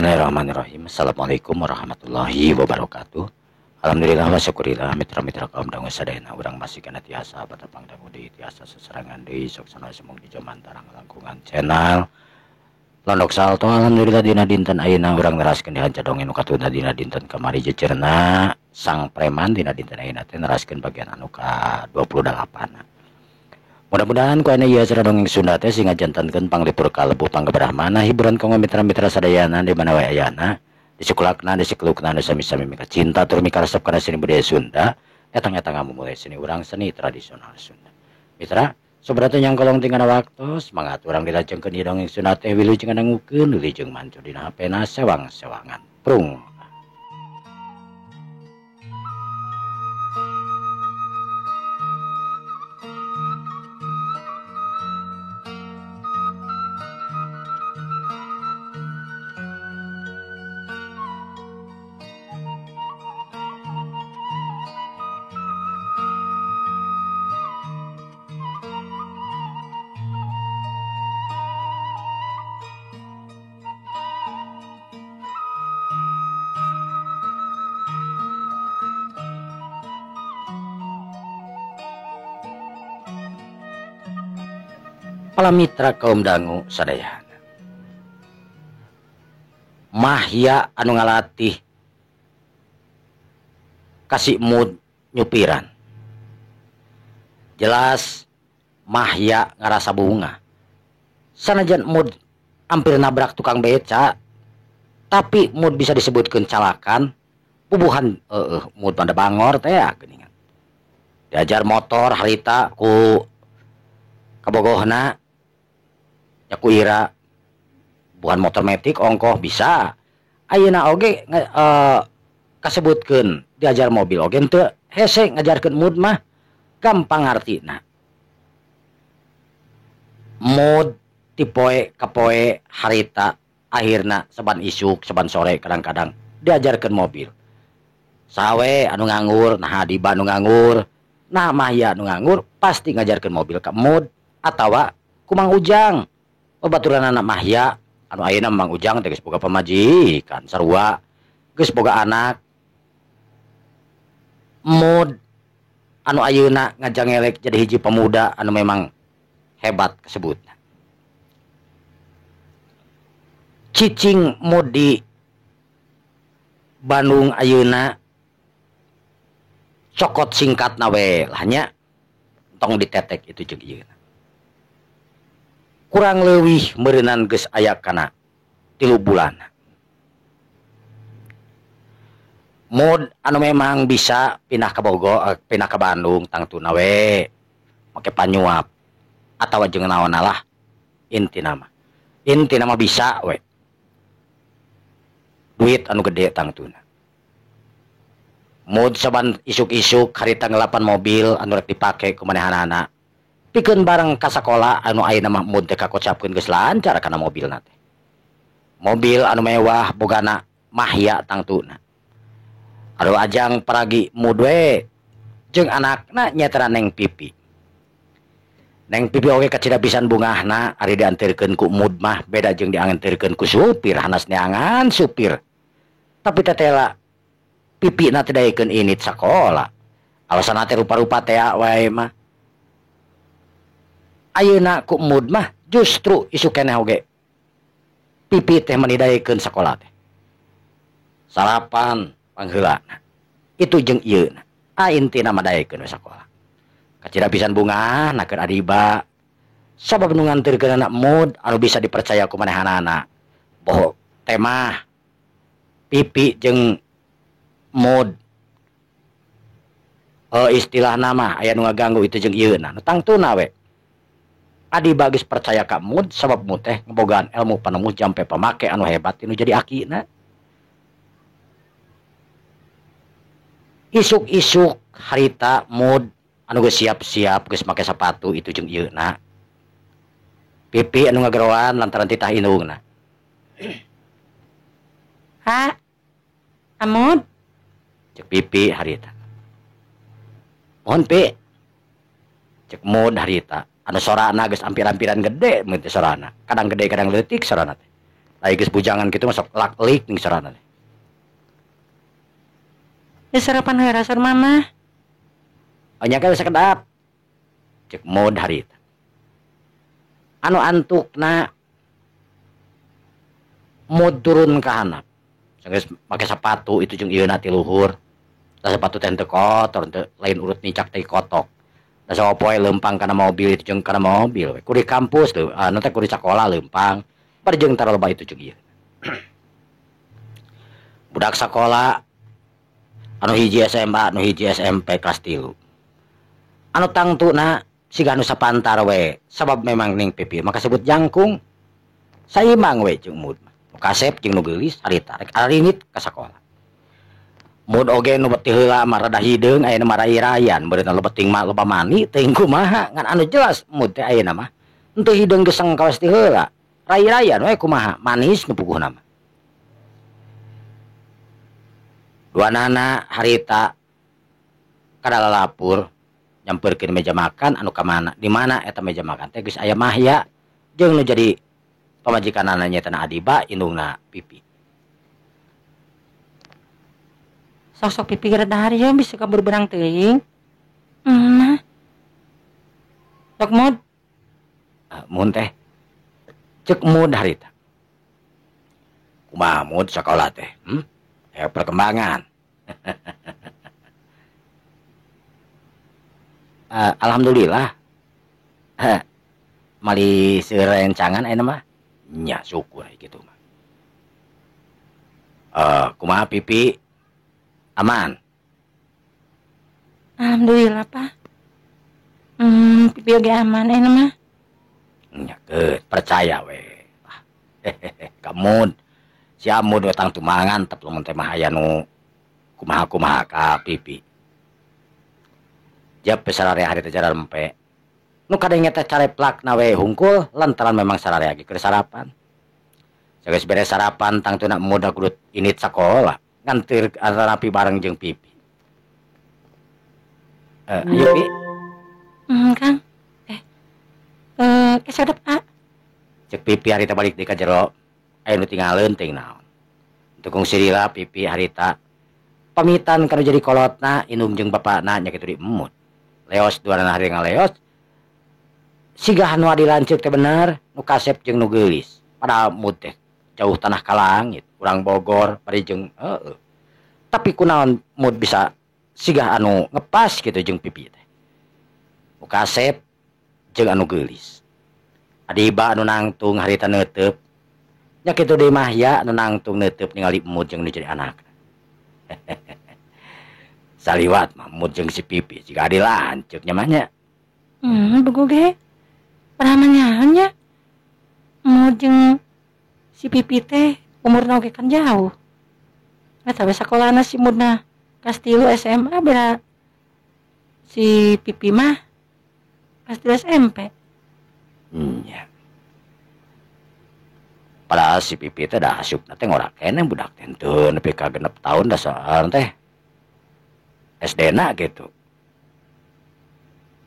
Bismillahirrahmanirrahim. Assalamualaikum warahmatullahi wabarakatuh. Alhamdulillah wa syukurillah mitra-mitra kaum dangu sadayana urang masih kana tiasa batepang dangu deui tiasa seserangan deui sok sana sumung di jaman tarang langkungan channel Londok Salto. Alhamdulillah dina dinten ayeuna urang neraskeun di hanca dongeng nu katuna dina dinten kamari jejerna sang preman dina dinten ayeuna teh neraskeun bagian anu ka 28. Mudah-mudahan ku ayeuna ieu acara dongeng Sunda teh sing ngajantankeun panglipur kalebu panggebrahmana hiburan kanggo mitra-mitra sadayana di mana wae ayana disukulakna disikelukna nu sami-sami mika cinta tur mika resep kana seni budaya Sunda etang-etang ngamumule seni urang seni tradisional Sunda. Mitra sobratu nyangkolong tingana waktu semangat urang dilajengkeun ieu dongeng Sunda teh wilujeng ngandangukeun wilujeng mancu dina HP-na sewang-sewangan prung. Para mitra kaum dangu sadayana Mahya anu ngalatih kasih mood nyupiran jelas Mahya ngarasa bunga sanajan mood hampir nabrak tukang beca tapi mood bisa disebutkeun calakan bubuhan mood pada bangor teh ya geuningan diajar motor harita ku kabogohna ya ku ira bukan motor metik ongkoh bisa ayeuna oge kasebutkeun diajar mobil oge henteu hese ngajarkeun mood mah gampang ngartina mood ti poe ka poe harita akhirna saban isuk saban sore kadang-kadang diajarkeun mobil sawe anu nganggur nah Adiba anu nganggur nah Mahya anu nganggur pasti ngajarkeun mobil ka mood atawa ku Mang Ujang babaturan anak Mahya anu ayeuna Mang Ujang teh geus boga pamajikan sarua geus boga anak mood anu ayeuna ngajangelek jadi hiji pemuda anu memang hebat kasebutna cicing mood di Bandung ayeuna cokot singkatna we lah nya tong ditetek itu jeung ieu kurang leuwih meureunan geus aya kana 3 bulan. Mood anu memang bisa pindah ke Bogor, pindah ke Bandung tangtuna we make panyuap atawa jeung naonna lah intina mah. Intina mah bisa we. Duit anu gede tangtuna. Mood saban isuk-isuk harita ngelapan mobil anu rek dipake ku manehanana. Pikeun bareng ka sakola anu ayeuna mah mood teh kakocapkeun geus lancar kana mobilna teh. Mobil anu mewah bogana Mahya tangtuna. Anu ajang paragi mood we jeung anakna nyaeta Neng Pipi. Neng Pipi oge kacida pisan bungahna ari dianterkeun ku mood mah beda jeung dianterkeun ku supir hanas neangan supir. Tapi tetela Pipi na teh daekeun init sakola. Alasanna teh rupa-rupa teh wae mah. Ayeuna ku mood mah justru isuk keneh oge Pipi teh menidaekeun sakola teh sarapan pangheulana itu jeung ieu ah intina mah daekeun we sakola kacida pisan bungah nakeun Adiba sabab nu nganterkeun anak mood anu bisa dipercaya ku manehanana boho temah Pipi jeung mood istilah nama aya nu ngaganggu itu jeung ieu na tangtuna we Adiba geus percaya ka mood sabab mood teh ngebogaan ilmu panemu jampe pamake anu hebat tinu jadi akina. Isuk-isuk harita mood anu geus siap-siap geus make sapatu itu jeung ieu na. Pipi anu ngageroan lantaran titah indungna. Ha? Amud? Cek Pipi harita. Mohon Pi. Cek mood harita. Anu sorana geus ampir-ampiran gede mun teh sorana. Kadang gede kadang leutik sorana teh. Lain geus bujangan kitu mah sok lak-lik ning sorana teh. Ya sarapan heula saur mama. Oh nya ge sakedap. Cek Mud harita. Anu antukna Mud turun ka handap. Geus make sapatu itu jeung ieu na ti luhur. Da sapatu teh henteu kotor, henteu lain urut nicak teh kotok. Da sapopoe leumpang kana mobil itu jeung kana mobil we. Kudu di kampus leu, anu teh kudu di sakola leumpang. Bari jeung taroloba itu jeung ieu. Budak sakola anu hiji SMA, anu hiji SMP kelas 3. Anu tangtuna siga anu sapantar we, sabab memang ning pipi maka sebut jangkung. Saimang we jeung Mud. Nu kasep jeung nu geulis harita rek arinit ka sakola. Mud oge nu beti heula mah rada hideung ayeuna mah rai-rayan, beureutna loba ting mah loba mani teuing kumaha, ngan anu jelas Mud teh ayeuna mah henteu hideung geseng kawas ti heula. Rai-rayan we kumaha, manis nu puguhna mah. Duanana harita kada lalapur nyamperkeun meja makan anu ka mana, di mana eta meja makan teh geus aya Mahya jeung nu jadi pamajikanana nya teh Adiba indungna Pipi. Sosok Pipi gara dahar ya bisa kabur berang teuing. Nah. Sok Mud. Mun teh. Cek Mud harita. Kumaha Mud sakola teh? Aya perkembangan. Alhamdulillah. Mali seurencangan ayeuna mah. Nya syukur kitu mah. Kumaha Pipi? Aman. Alhamdulillah, Pak. Pipi oge aman ayeuna mah. Nya keut, percaya we. Kamun. Si Amud we tangtu mangan tep lamun teh mah aya nu kumaha-kumaha ka Pipi. Jap sararea hari teh jarempe. Nu kadenge teh careplakna we hungkul lantaran memang sararea ge keur sarapan. Sageus beres sarapan tangtuna Mud kudu init sakola. Ngantir antara rapi bareng jeung Pipi. Ayo Pi. Kang. Kesadep A. Cek Pipi harita balik di ka jero. Aya nu tingaleun teuing naon. Teu kungsi lila Pipi harita pamitan kana jadi kolotna indung jeung bapakna nya kitu di Emut. Leos duanana hari ngaleos. Sigah nu adi lanceuk teh bener, nu kasep jeung nu geulis. Padahal Mud teh jauh tanah ka langit, urang Bogor bari jeung heueuh. Tapi kunaon Mud bisa sigah anu ngepas kitu jeung Pipi teh. Nu kasep jeung anu geulis. Adiba anu nangtung harita neuteup. Nya kitu deui Mahya anu nangtung neuteup ningali Mud jeung nu jadi anak. Saliwat mah Mud jeung si Pipi siga adi lanceuk nya mah nya. Bego ge. Padahal nya Mud jeung si Pipi teh umurna oge kan jauh. Eta we sakolana si Mudna kelas 3 SMA beda si Pipi mah kelas 3 SMP. Nya. Padahal si Pipi teh dah asupna teh ngora keneh budak teh henteu nepi ka 6 tahun dah soal teh SD na gitu.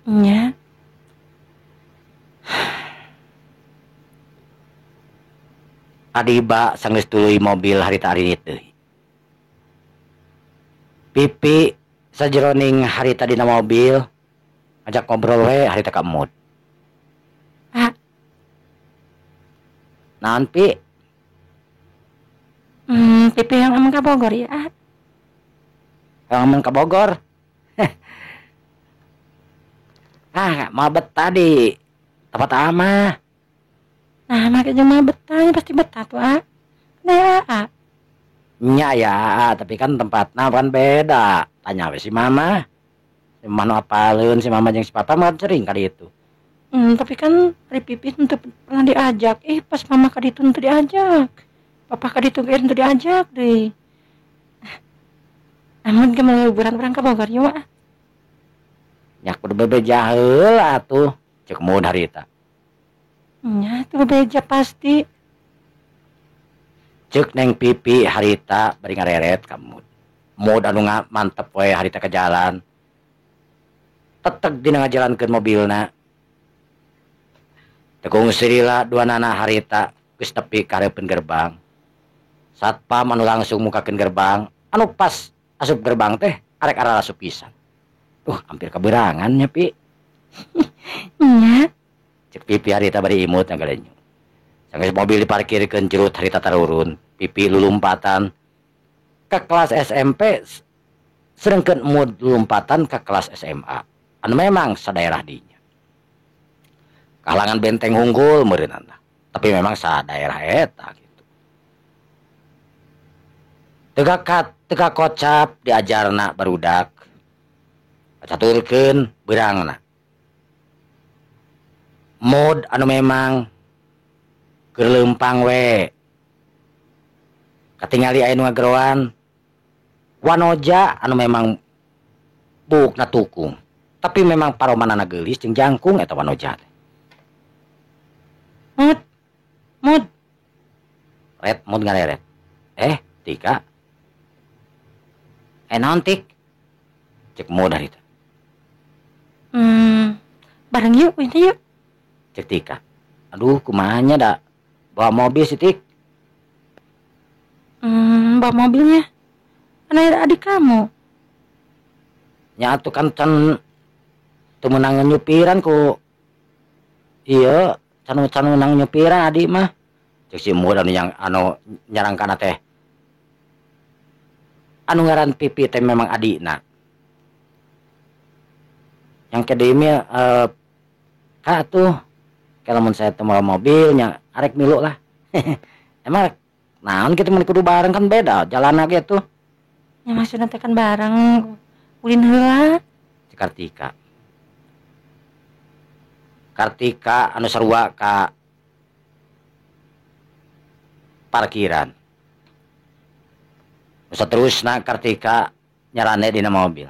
Nya. Adiba sanggeus tuluy mobil harita arinit deui. Pipi sajeroning harita dina mobil ngajak ngobrol we harita ka Mud. Ah. Naon Pi? Pipi yang aman ka Bogor ya. Yang aman ka Bogor. Ah, mau betah di tempat amah. Nah, makanya mah betah, pasti betah tuh, ah. Nah, ah. Nya ya, tapi kan tempatnya kan beda. Tanya we si mama. Si mama apaleun, si mama jeung si papa mah sering kali itu. Tapi kan ari Pipi henteu pernah diajak. Pas mama ka ditu henteu diajak. Papa ka ditu ge henteu diajak deui. Amun ge mau liburan urang ka Bogor yeuh ah. Nya kudu bebeja heula atuh, ceuk Mud harita. Nya tuh bebeja pasti. Ceuk Neng Pipi harita bari ngareret ka Mud. Mud anu mantep we harita ka jalan. Teteg dina ngajalankeun mobilna. Tekung sirila dua nana harita Geus nepi ka hareupeun gerbang. Satpam anu langsung mukakeun gerbang, anu pas asup gerbang teh arek arasup pisan. Hampir kaberangan nya Pi. Nya. Cek Pipi harita bari imut ngagalenyu. Sanggeus mobil diparkirkeun curut harita tarurun, Pipi lulumpatan ke kelas SMP sedengkeun Mud lulumpatan ke kelas SMA. Anu memang sadaerah dinya. Kalangan benteng unggul meureunana. Tapi memang sadaerah eta gitu. Teu kocap diajarna barudak. Caturkeun beurangna. Mud anu memang keur leumpang we. Katingali aya nu ngageroan wanoja anu memang buukna tukung. Tapi memang paromanana geulis jeung jangkung eta wanoja teh. Mud. Mud. Ret mud ngareret. Tika. Naon tik? Cek mud harita. Bareng yuk, ini yuk. Cek Tika. Aduh, kumaha nya da? Bawa mobil sih, Tik. Bawa mobilnya. Kan ada adik kamu. Nya atuh kan can teu meunang nyupiran ku. Iya, can meunang nyupiran adik mah. Cek si Mud anu yang anu nyarangkana teh. Anu ngaran Pipi teh memang adikna. Yang kedimi kak tuh kalau mun saya teu mawa mobilnya arek milu lah. Emang naon kitu mun kudu bareng kan beda jalanna gitu. Ya maksudna teh kan bareng ulin heula. Cek Kartika. Kartika anu sarua ka parkiran. Nu saterusna Kartika nyarane dina mobil.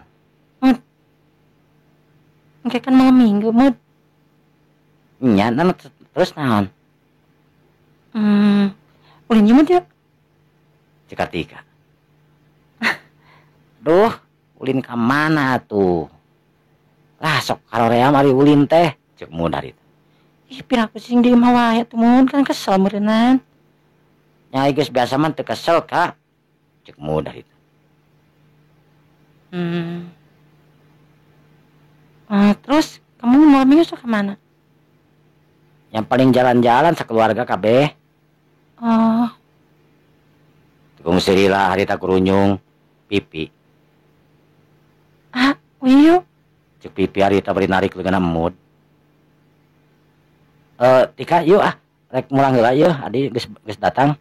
Mud. Engke kan malam Minggu, Mud. Nya, nah, terus naon? Ulin jemut yuk. Cek Kartika. Duh, ulin ka mana tuh? Lah sok karoream ari ulin teh, cek Mud harita. Ih, piraku sing di imah wae atuh Mud, kan kesel meureunnan. Nya geus biasa mah teu kesel, Kak. Cek Mud harita. Terus kamu malam Minggu suka mana? Yang paling jalan-jalan sekeluarga kabeh. Oh. Tukung sirila harita kurunyung Pipi. Ah, wieu. Cek Pipi harita bari narik leungeunna Mud. Tika yuk ah, rek mulang heula yeuh, adi geus datang.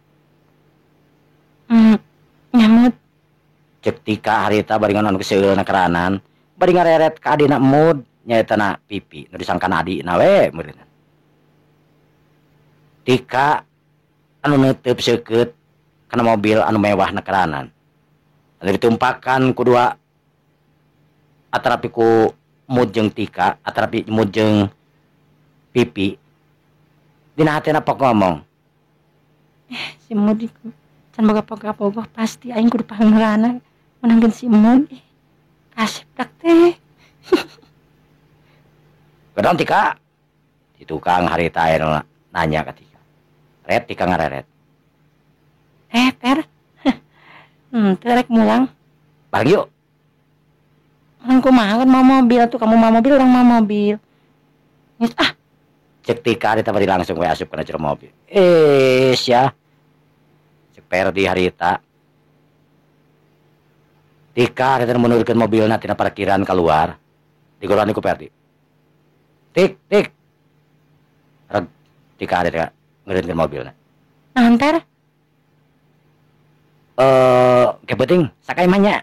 Nyamut. Cek Tika harita bari ngonon keseulna keranan, bari ngareret ka adina Mud nyaeta na Pipi, nu disangkana adina we meureunna. Tika anu neuteub seukeut kana mobil anu mewah na keranan. Anu ditumpakan ku dua atarapi ku Mud jeung Tika, atarapi Mud jeung Pipi. Dina hatena pok ngomong. Si Mud ieu can boga poga-pogoh pasti aing kudu pangeurana meunangkeun si Mud. Kasep dak teh. Gedon Tika. Di tukang harita aya nanya ka Tika. Ret Tika ngareret. Per. Teu rek mulang. Bareng yuk. Urang kumaha kan mau mobil atuh, kamu mau mobil urang mau mobil. Geus ah. Cek Tika harita bari langsung we asup kana jero mobil. Sia. Cek Perdi harita. Tika harita mundurkeun mobilna tina parkiran keluar. Digorani ku Perdi. Tik tik. Reg Tika harita ngeureunkeun mobilna. Naon Per? Ke penting sakai mah nya.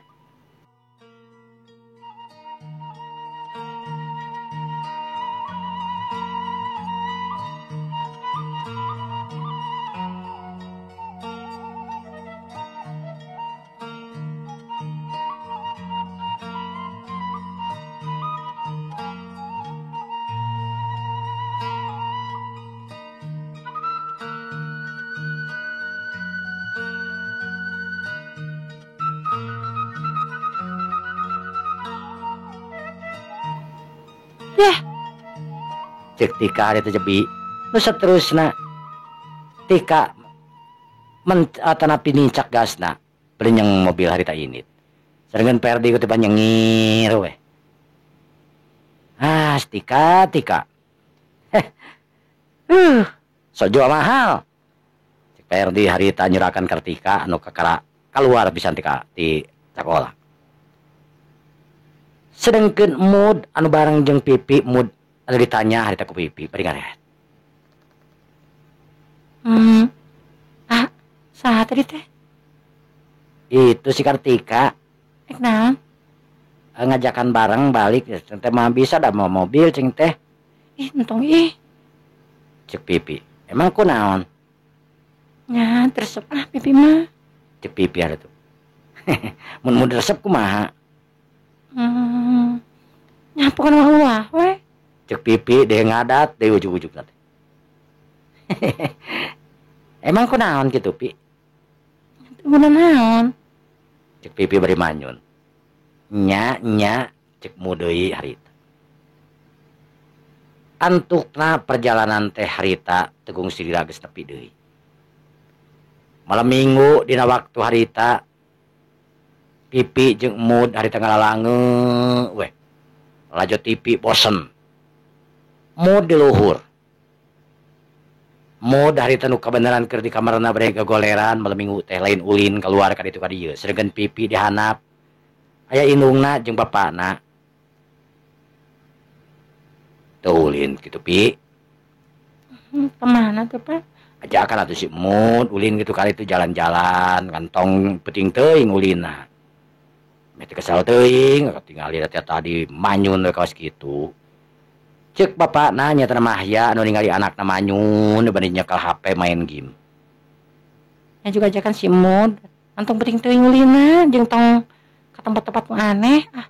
Cek Tika hari terjebi. Nu seterusna Tika men atanapi nincak gasna belinyeng mobil harita init. Sedangkan Perdi ku tiba nyengir we. Ah, Tika, Tika. Sok jual mahal. Cek Perdi harita nyurakan Kartika anu kakara keluar pisan tika di sakola. Sedangkan mood anu bareng jeung Pipi mood anu ditanya harita ku Pipi bari ngaret. Ah, saha tadi teh? Itu si Kartika. Ek naon? Ngajakan bareng balik cing teh mah bisa da mau mobil cing teh. Ih, entong ih. Cek Pipi. Emang ku naon? Nya, resep ah Pipi mah. Cek Pipi ada tuh. Mun mun resep kumaha? Nya pokona mah ulah we. Cek Pipi deh ngadat deh ujug-ujug teh. Emang ku naon kitu Pi? Guna naon? Cek Pipi bari manyun. Nya nya cek mu deui harita. Antukna perjalanan teh harita tegung silila geus nepi deui. Malam Minggu dina waktu harita Pipi jeung Mud harita ngalalange weh. Lalajo TV bosen. Mud di luhur. Mud harita nu kabeneran keur di kamarna bari gagoleran malam Minggu teh lain ulin keluar ka ditu ka dieu. Sedengkeun Pipi dihanap aya indungna jeung bapana. Teu ulin kitu Pi. Kemana tuh Pak? Ajakan atuh si Mud ulin gitu kali itu jalan-jalan kantong penting teuing ulinna. Meh teu kesal teuing katingali teh tadi manyun we kaos kitu. Ceuk bapakna nya teh Mahya anu ningali anakna manyun bari nyekel HP main game. Nya juga ajakan si Mud kantong penting teuing ulinna jeung tong ka tempat-tempat nu aneh ah.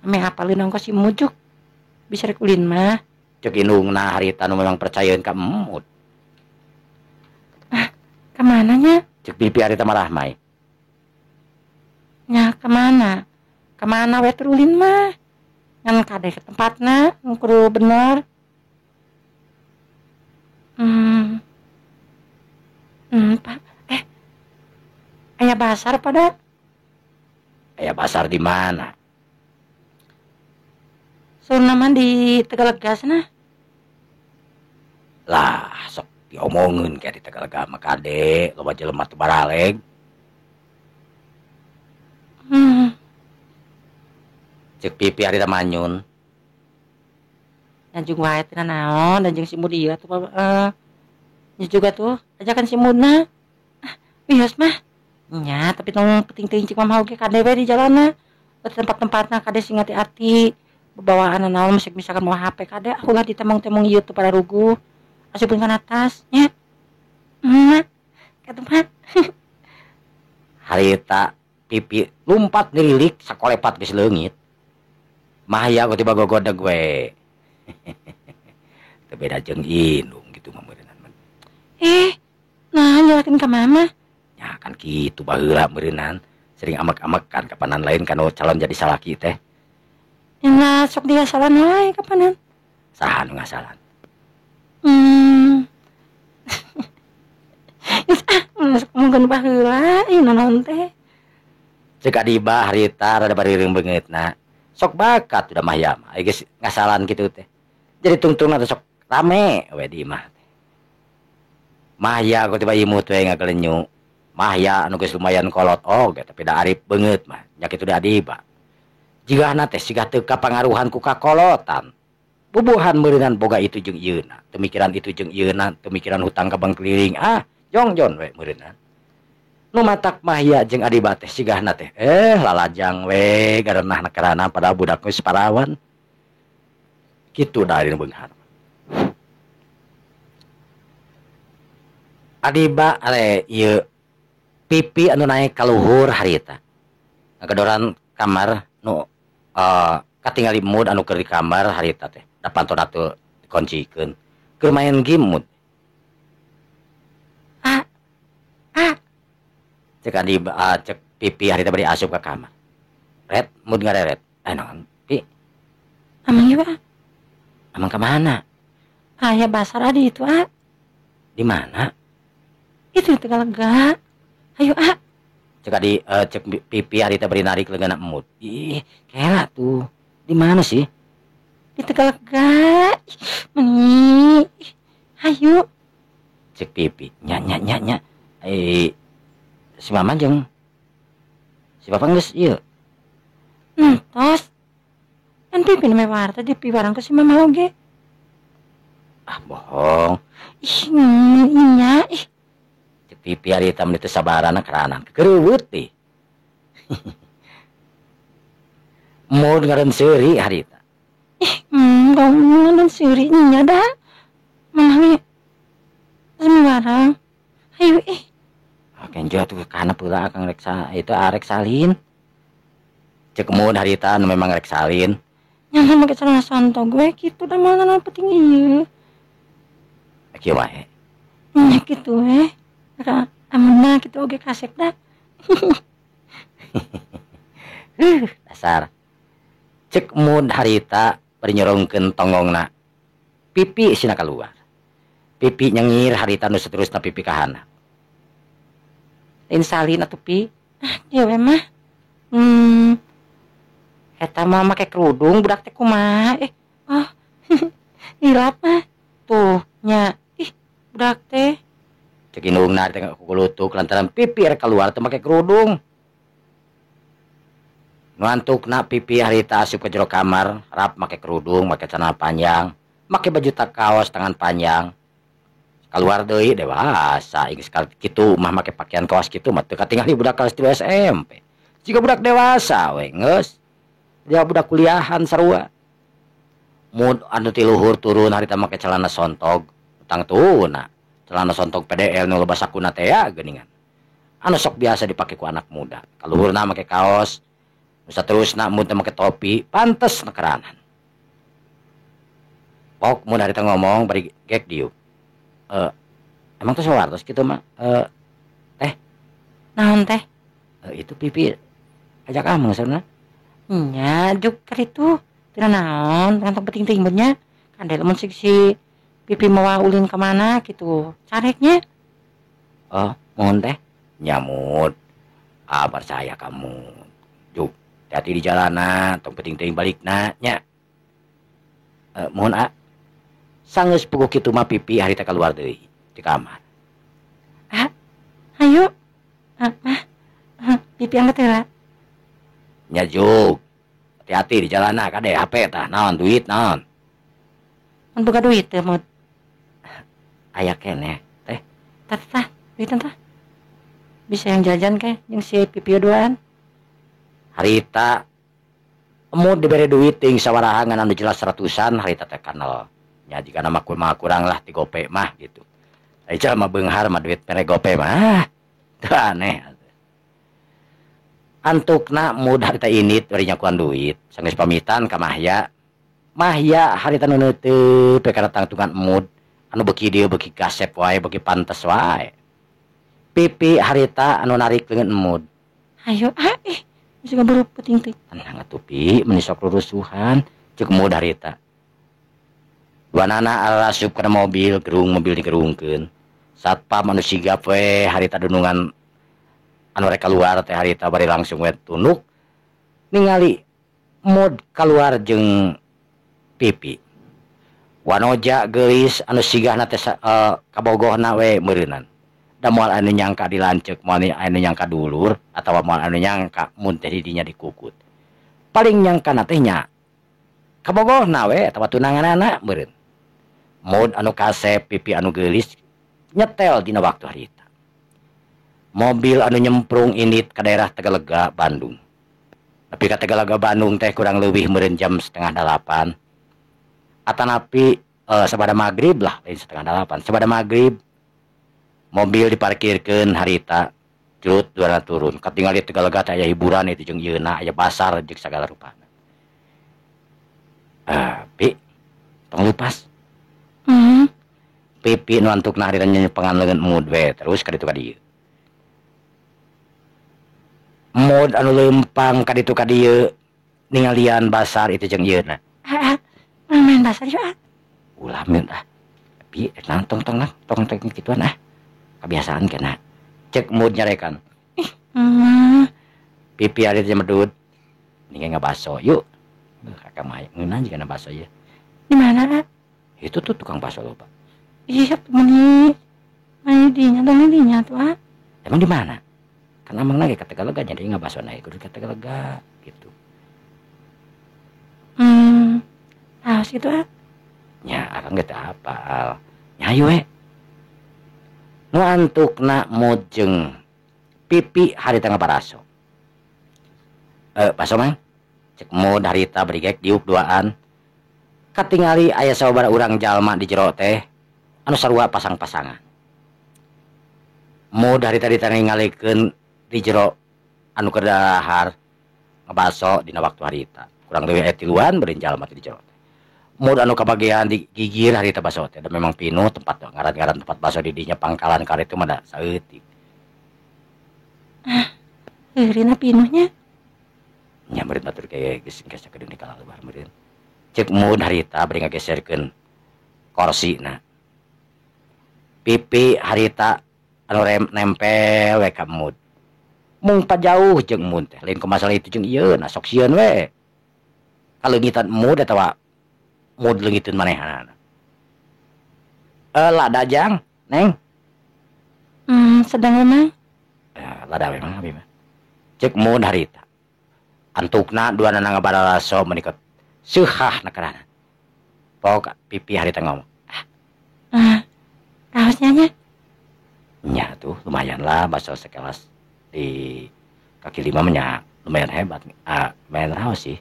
Ame apaleun ongkoh si Mud juk bisa rek ulin mah. Ceuk indungna harita nu memang percayaeun ka Mud. Ah, kemana nya? Ceuk Pipi harita marahmai. Nya kemana? Kemana we tur ulin mah? Ngan kade ke tempatna, nu kudu bener. Pak. Aya basar pada? Aya basar di mana? Saurna mah di Tegalega sana. Lah, sok diomongeun ke di Tegalega mah kade, loba jelema teu baraleg. Ceuk Pipi harita manyun. Nya jeung wae teh naon, dan jeung si Mud ieu atuh nya juga tuh ajakan si Mudna. Ah, wios mah. Nya, tapi tong penting teuing cik mah oge kade we di jalanna. Tempat-tempatna kade sing hati-hati. Bawaan naon misalkan mau HP kade ulah ditemong-temong ieu teu pada ruguh. Asupkeun kana tas nya. Ka tempat. Harita Pipi lumpat ngelilik sakolepat geus leungit. Mahya ku tiba gogodeg we. Teu beda jeung indung kitu mah meureunnan. Nah nyalakeun ka mama. Ya kan kitu baheula meureunnan. Sering amek-amekan kapanan lain kanu calon jadi salaki teh. Nya sok diasalan wae kapanan. Saha nu ngasalan? Geus ah, sok ngomongkeun baheula ieu nanaon teh. Ceuk Adiba harita rada barireung beungeutna. Sok bakat udah Mahya mah, geus ngasalan kitu teh. Jadi tungtungna teh sok rame we di imah teh. Mahya ku tiba imut we ngagelenyu. Mahya anu geus lumayan kolot oge tapi da arif beungeut mah nya kitu da Adiba. Jigahna teh sigah teu kapangaruhan ku kakolotan. Bubuhan meureunan boga itu jeung ieuna, teu mikiran itu jeung ieuna, teu mikiran hutang ka bank keliling. Ah, jongjon we meureunnan. Nu matak Mahya jeung Adiba teh sigahna teh lalajang we garenah karana pada budak geus parawan. Kitu da ari nu beunghar. Adiba are ieu Pipi anu naik ka luhur harita. Ngagedoran kamar nu katingali Mud anu keur di kamar harita teh. Da pantona teu dikuncikeun. Keur main game Mud. Ah. Ah. Cek Adiba, cek Pipi harita bari asup ka kamar. Ret Mud ngareret. Naon Pi? Amang ieu ah. Amang ka mana? Aya basar adi itu ah. Di Di mana? Itu Tegalega. Ayo ah. Cek di cek Pipi harita bari narik leungeunna Emut. Ih, kela tuh. Di mana sih? Di Tegalega. Meni. Ayo. Cek Pipi. Nya nya nya nya. Si Mama jeung si Papa geus ieu. Entos. Kan Pipi nu mewar teh dipiwarang ku si Mama oge. Ah, bohong. Ih, nya ih. Cek Pipi harita mun teu sabarana keranan. Keureuweut teh. Mun ngaran seuri harita. Ih, ngaran seuri nya dah. Mama ge semiwarang. Ayo ih. Ah, kenjo atuh kana pula akang rek itu arek salin. Cek mun harita nu memang rek salin. Nyaman make celana santog we kitu da moal naon penting ieu. Kieu wae. Nya kitu we. Ka amunna kitu oge kasep dah. Dasar. Cek mun harita bari nyorongkeun tonggongna. Pipi sina kaluar. Pipi nyengir harita nu saterusna Pipi kahana. Lain salin atuh Pi. Ah, kieu we mah. Eta mah make kerudung budak teh kumaha? Oh. Hilap mah. Tuh nya. Ih, budak teh. Cek indungna teh kukulutuk lantaran Pipi rek keluar teh make kerudung. Ngantukna Pipi harita asup ke jero kamar, rap make kerudung, make celana panjang, make baju tak kaos tangan panjang. Keluar deui dewasa, geus kitu mah make pakaian kaos kitu mah teu katingali budak kelas 3 SMP. Jiga budak dewasa we geus. Dia budak kuliahan sarua. Mun anu ti luhur turun harita make celana sontog, tangtuna. Celana sontog PDL nu loba sakuna teh ya geuningan. Anu sok biasa dipake ku anak muda. Kaluhurna make kaos, nu saterusna mun teh make topi, pantes na keranan. Pok mun harita ngomong bari gek diuk. Emang teh sawartos kitu mah? Teh. Naon teh? Itu Pipi ajak ameng saurna. Nya juk karitu. Teu naon, kantong penting-penting nya. Kandel mun si Pipi mawa ulin ka mana gitu. Careknya. Oh, mohon teh. Nyamut. Ah, percaya kamu. Juk, hati di jalanan, tong penting-penting balikna nya. Mohon a. Sanggeus puguh kitu mah Pipi harita keluar deui di kamar. Ah, ayo. Ah, mah. Ah, Pipi angkat heula. Nya juk. Hati-hati di jalanan kade HP tah naon duit naon. Mun boga duit teh mut. Aya keneh teh. Tah tah, duit tah. Bisa yang jajan ke jeung si Pipi duaan. Harita emut dibere duit ting sawaraha ngan anu jelas ratusan harita teh kanal. Nya jika nama kurang lah ti gope mah gitu. Ai mah beunghar mah duit mere gope mah. Teu aneh. Antukna mud harita init bari nyakuan duit. Sanggeus pamitan ka Mahya. Mahya harita nu neuteup we kana tangtungan emud. Anu beuki dieu beuki kasep wae, beuki pantes wae. Pipi harita anu narik leungeun emud. Ayo ah geus ngaburu penting teh. Tenang atuh Pi, meuni sok rurusuhan. Ceuk emud harita. Duanana asup kana mobil, gerung mobil digerungkeun. Satpam anu sigap we harita dunungan anu rek kaluar teh harita bari langsung we tunduk ningali Mod kaluar jeung Pipi. Wanoja geulis anu sigahna teh kabogohna we meureunan. Da moal anu nyangka dilanceuk, moal anu nyangka dulur atawa moal anu nyangka mun teh didinya dikukut. Paling nyangkana teh nya kabogohna we atawa tunanganana meureun. Mod anu kasep, Pipi anu geulis nyetel dina waktu harita. Mobil anu nyemprung init ka daerah Tegalega, Bandung. Tapi ka Tegalega, Bandung teh kurang leuwih meureun jam 7:30. Atanapi sabada magrib lah, lain 7:30. Sabada magrib mobil diparkirkeun harita, curut duana turun. Katingali Tegalega teh aya hiburan itu jeung ieuna, aya pasar jeung sagala rupana. Pi, tong lupas. Pipi nu antukna harita nyepengan leungeun Mud we terus ka ditu ka dieu. Mud anu leumpang ka ditu ka dieu ningalian basar itu jeung ieuna. Ah, main basar yuk ah. Ulah min ah. Pi rek tong tong lah tong tong kituan ah. Kebiasaan kena. Cek mood nyarekan. Ih, mah. Pipi ari teh medut. Ini ngabaso yuk. Kakak mah ngeunah jiga baso ieu. Di mana? Itu tuh tukang baso loba. Ih, meni. Mani dinya dong dinya tuh ah. Emang di mana? Kan amang lagi ka Tegalega jadi ngabaso na kudu ka Tegalega gitu. Ah, situ ah. Nya akang ge teu apal. Nya hayu we. Nu antukna mood jeung pipi harita ngabaraso. Baso mang. Cek mood harita bari gek diuk duaan. Katingali aya sababaraha urang jalma di jero teh anu sarua pasang-pasangan. Mood harita ditangalikeun di jero anu keur dahar ngabaso dina waktu harita. Kurang leuwih aya tiluan beureun jalma teh di jero teh. Mood anu kabagean di gigir harita baso teh da memang pinuh tempat ngaran-ngaran tempat baso di dinya pangkalan karitu mah da saeutik. Ah, heurina pinuhnya. Nya meureun batur ge geus geus sakedeung di kalaluar meureun. Cek mood harita bari ngageserkeun korsina. Pipi harita anu nempel we ka mood. Mung pajauh jeung mood teh lain ku masalah itu jeung ieu na sok sieun we. Kaleungitan mood atawa mood leungiteun manehanana. Lada jang, Neng. Sedang memang. Lada memang abi mah. Cek mood harita. Antukna duanana ngabaralaso menikot seuhah na karana. Pok pipi harita ngomong. Ah, raosnya nya. Nya tuh lumayan lah baso sekelas di kaki lima mah lumayan hebat. Ah, lumayan raos sih.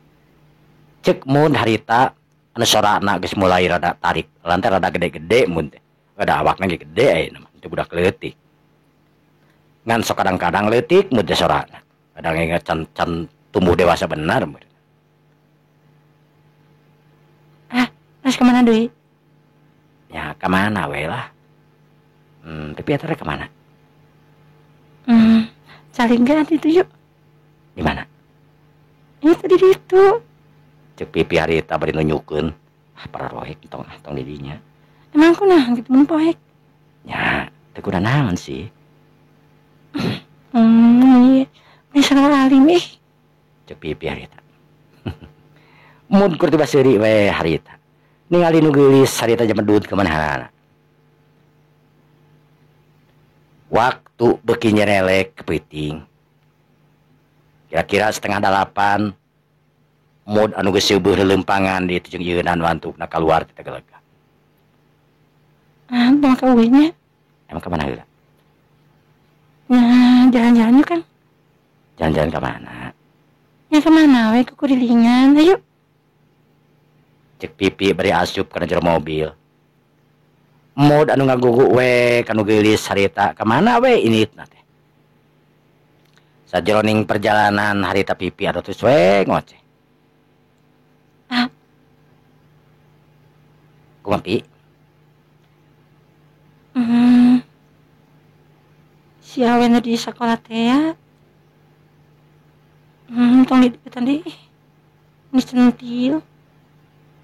Cek mun harita anu sorana geus mulai rada tarik lantai rada gede-gede mun teh. Rada awakna ge gede ayeuna mah teu budak leutik. Ngan sok kadang-kadang leutik mun teh sorana. Kadang ingat can tumbuh dewasa benar mun. Ah, terus kemana deui? Ya kemana we lah. Tapi eta rek kemana? Calingga itu yuk. Di mana? Ini tadi di itu. Cek pipi harita bari nunjukeun. Ah, para rohek tong ah tong di dinya. Emang kunaon kitu mun poek? Nya, teu kudu naon sih. Iya. Meni salah alim ih. Cek pipi harita. Mun keur tiba seuri we harita. Ningali nu geulis harita jamedut ka manehna. Waktu beuki nyerelek ke peuting. Kira-kira 7:30 mod anu geus seubeurh leuleumpangan di itu jeung ieunan wantukna kaluar ti Tegalega. Ah, tong ka eueuh nya. Emang ka mana heula? Nah, jalan-jalan yuk kan. Jalan-jalan ka mana? Ya ka mana we kukurilingan, ayo. Cek pipi bari asup kana jero mobil. Mod anu ngagugu we kanu geulis harita ka mana we initna teh. Sajeroning perjalanan harita pipi anu terus we ngoceh. Ah. Kumaha pi? Si awe nu di sakola teh ya. Tong dideketan deui. Ini centil.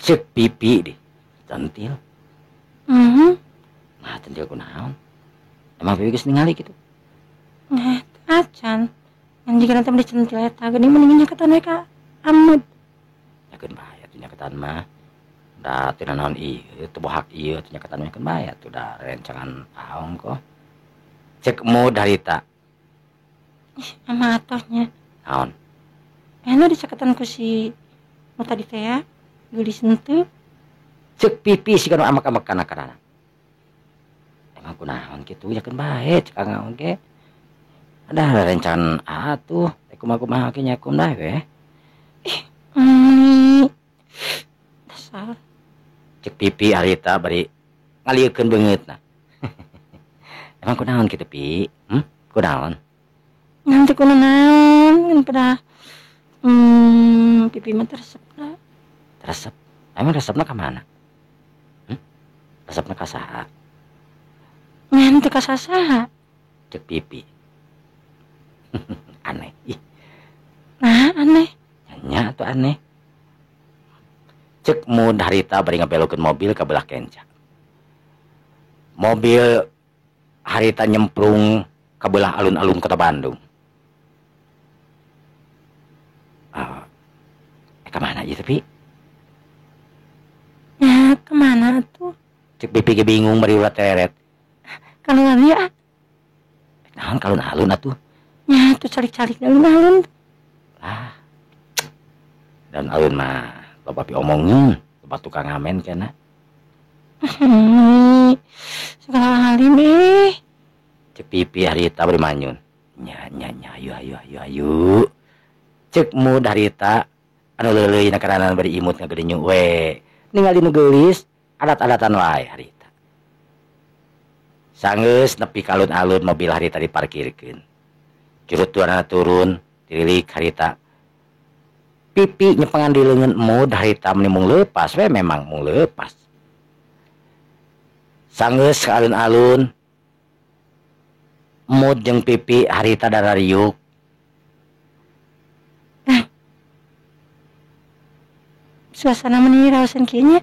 Cek pipi deh. Centil. Nah, centil kunaon? Emang pipi geus ningali kitu? Nah, acan. Ngan jiga nanti meni centil eta geuning mending nyaketan we ka Amud. Nyakeun bae atuh nyaketan mah. Da teu nanaon ieu, teu bohak ieu atuh nyaketan mah bae atuh da rencangan aong kok. Cek mood harita. Ih, ama atohnya. Naon? Anu dicaketan ku si nu tadi teh ya, geulis henteu. Cek pipi si kanu amek-amek kana karana. Emang kunaon kitu yakeun bae cek angaon ge. Ada rencangan atuh, teh kumaha-kumaha ge nyakum dah we. Ih, dasar. Cek pipi harita bari ngaliekeun beungeutna. Emang kunaon kitu pi? Kunaon? Ngan teu kunaon, ngan pada pipi mah teresepna. Teresep? Emang resepna ka mana? Resepna ka saha? Ngan teu ka saha. Cek pipi. Aneh. Ih. Nah, aneh. Nya atuh aneh. Cek mun harita bari ngabelokeun mobil ka belah kenca. Mobil harita nyemplung ke belah alun-alun kota Bandung. Kemana aja tapi? Ya kemana tuh? Cek Pipi ge bingung bari ulah teret. Kalau ya. Naon kalau alun atuh? Ya tuh calik-calik alun-alun. Lah. Dan alun mah loba piomongin, loba tukang ngamen kena. Segala alim ih. Cek Pipi harita bari manyun. Nya nya nya ayu ayu ayu ayu. Cek Mud harita anu leuleui na karanan bari imut ngagedenyu we. Ningali nu geulis adat-adatan wae harita. Sanggeus nepi ka alun-alun mobil harita diparkirkeun. Jurutuanana turun, tirilik harita. Pipi nyepengan di leungeun Mud harita meni mung leupas we memang mung leupas. Sanggeus ka alun-alun Mud jeung Pipi harita darariuk. Suasana meni raoseun kieu nya.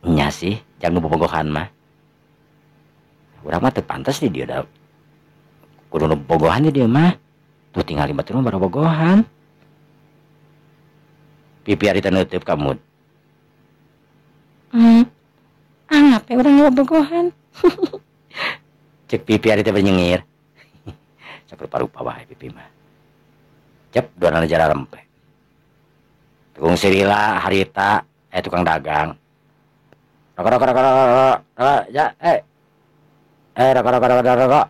Nya sih, jang nu bobogohan mah. Urang mah teu pantes di dieu da. Kudu nu bobogohan di dieu mah. Tuh tingali batur mah barobogohan. Pipi harita neuteub ka Mud. Ah, ngape urang bobogohan? Cek Pipi harita bernyengir. Sok rupa-rupa wae Pipi mah. Cep duanana jara rempe. Tukang sirila harita tukang dagang. Rokok rokok rokok rokok rokok ya rokok rokok rokok rokok.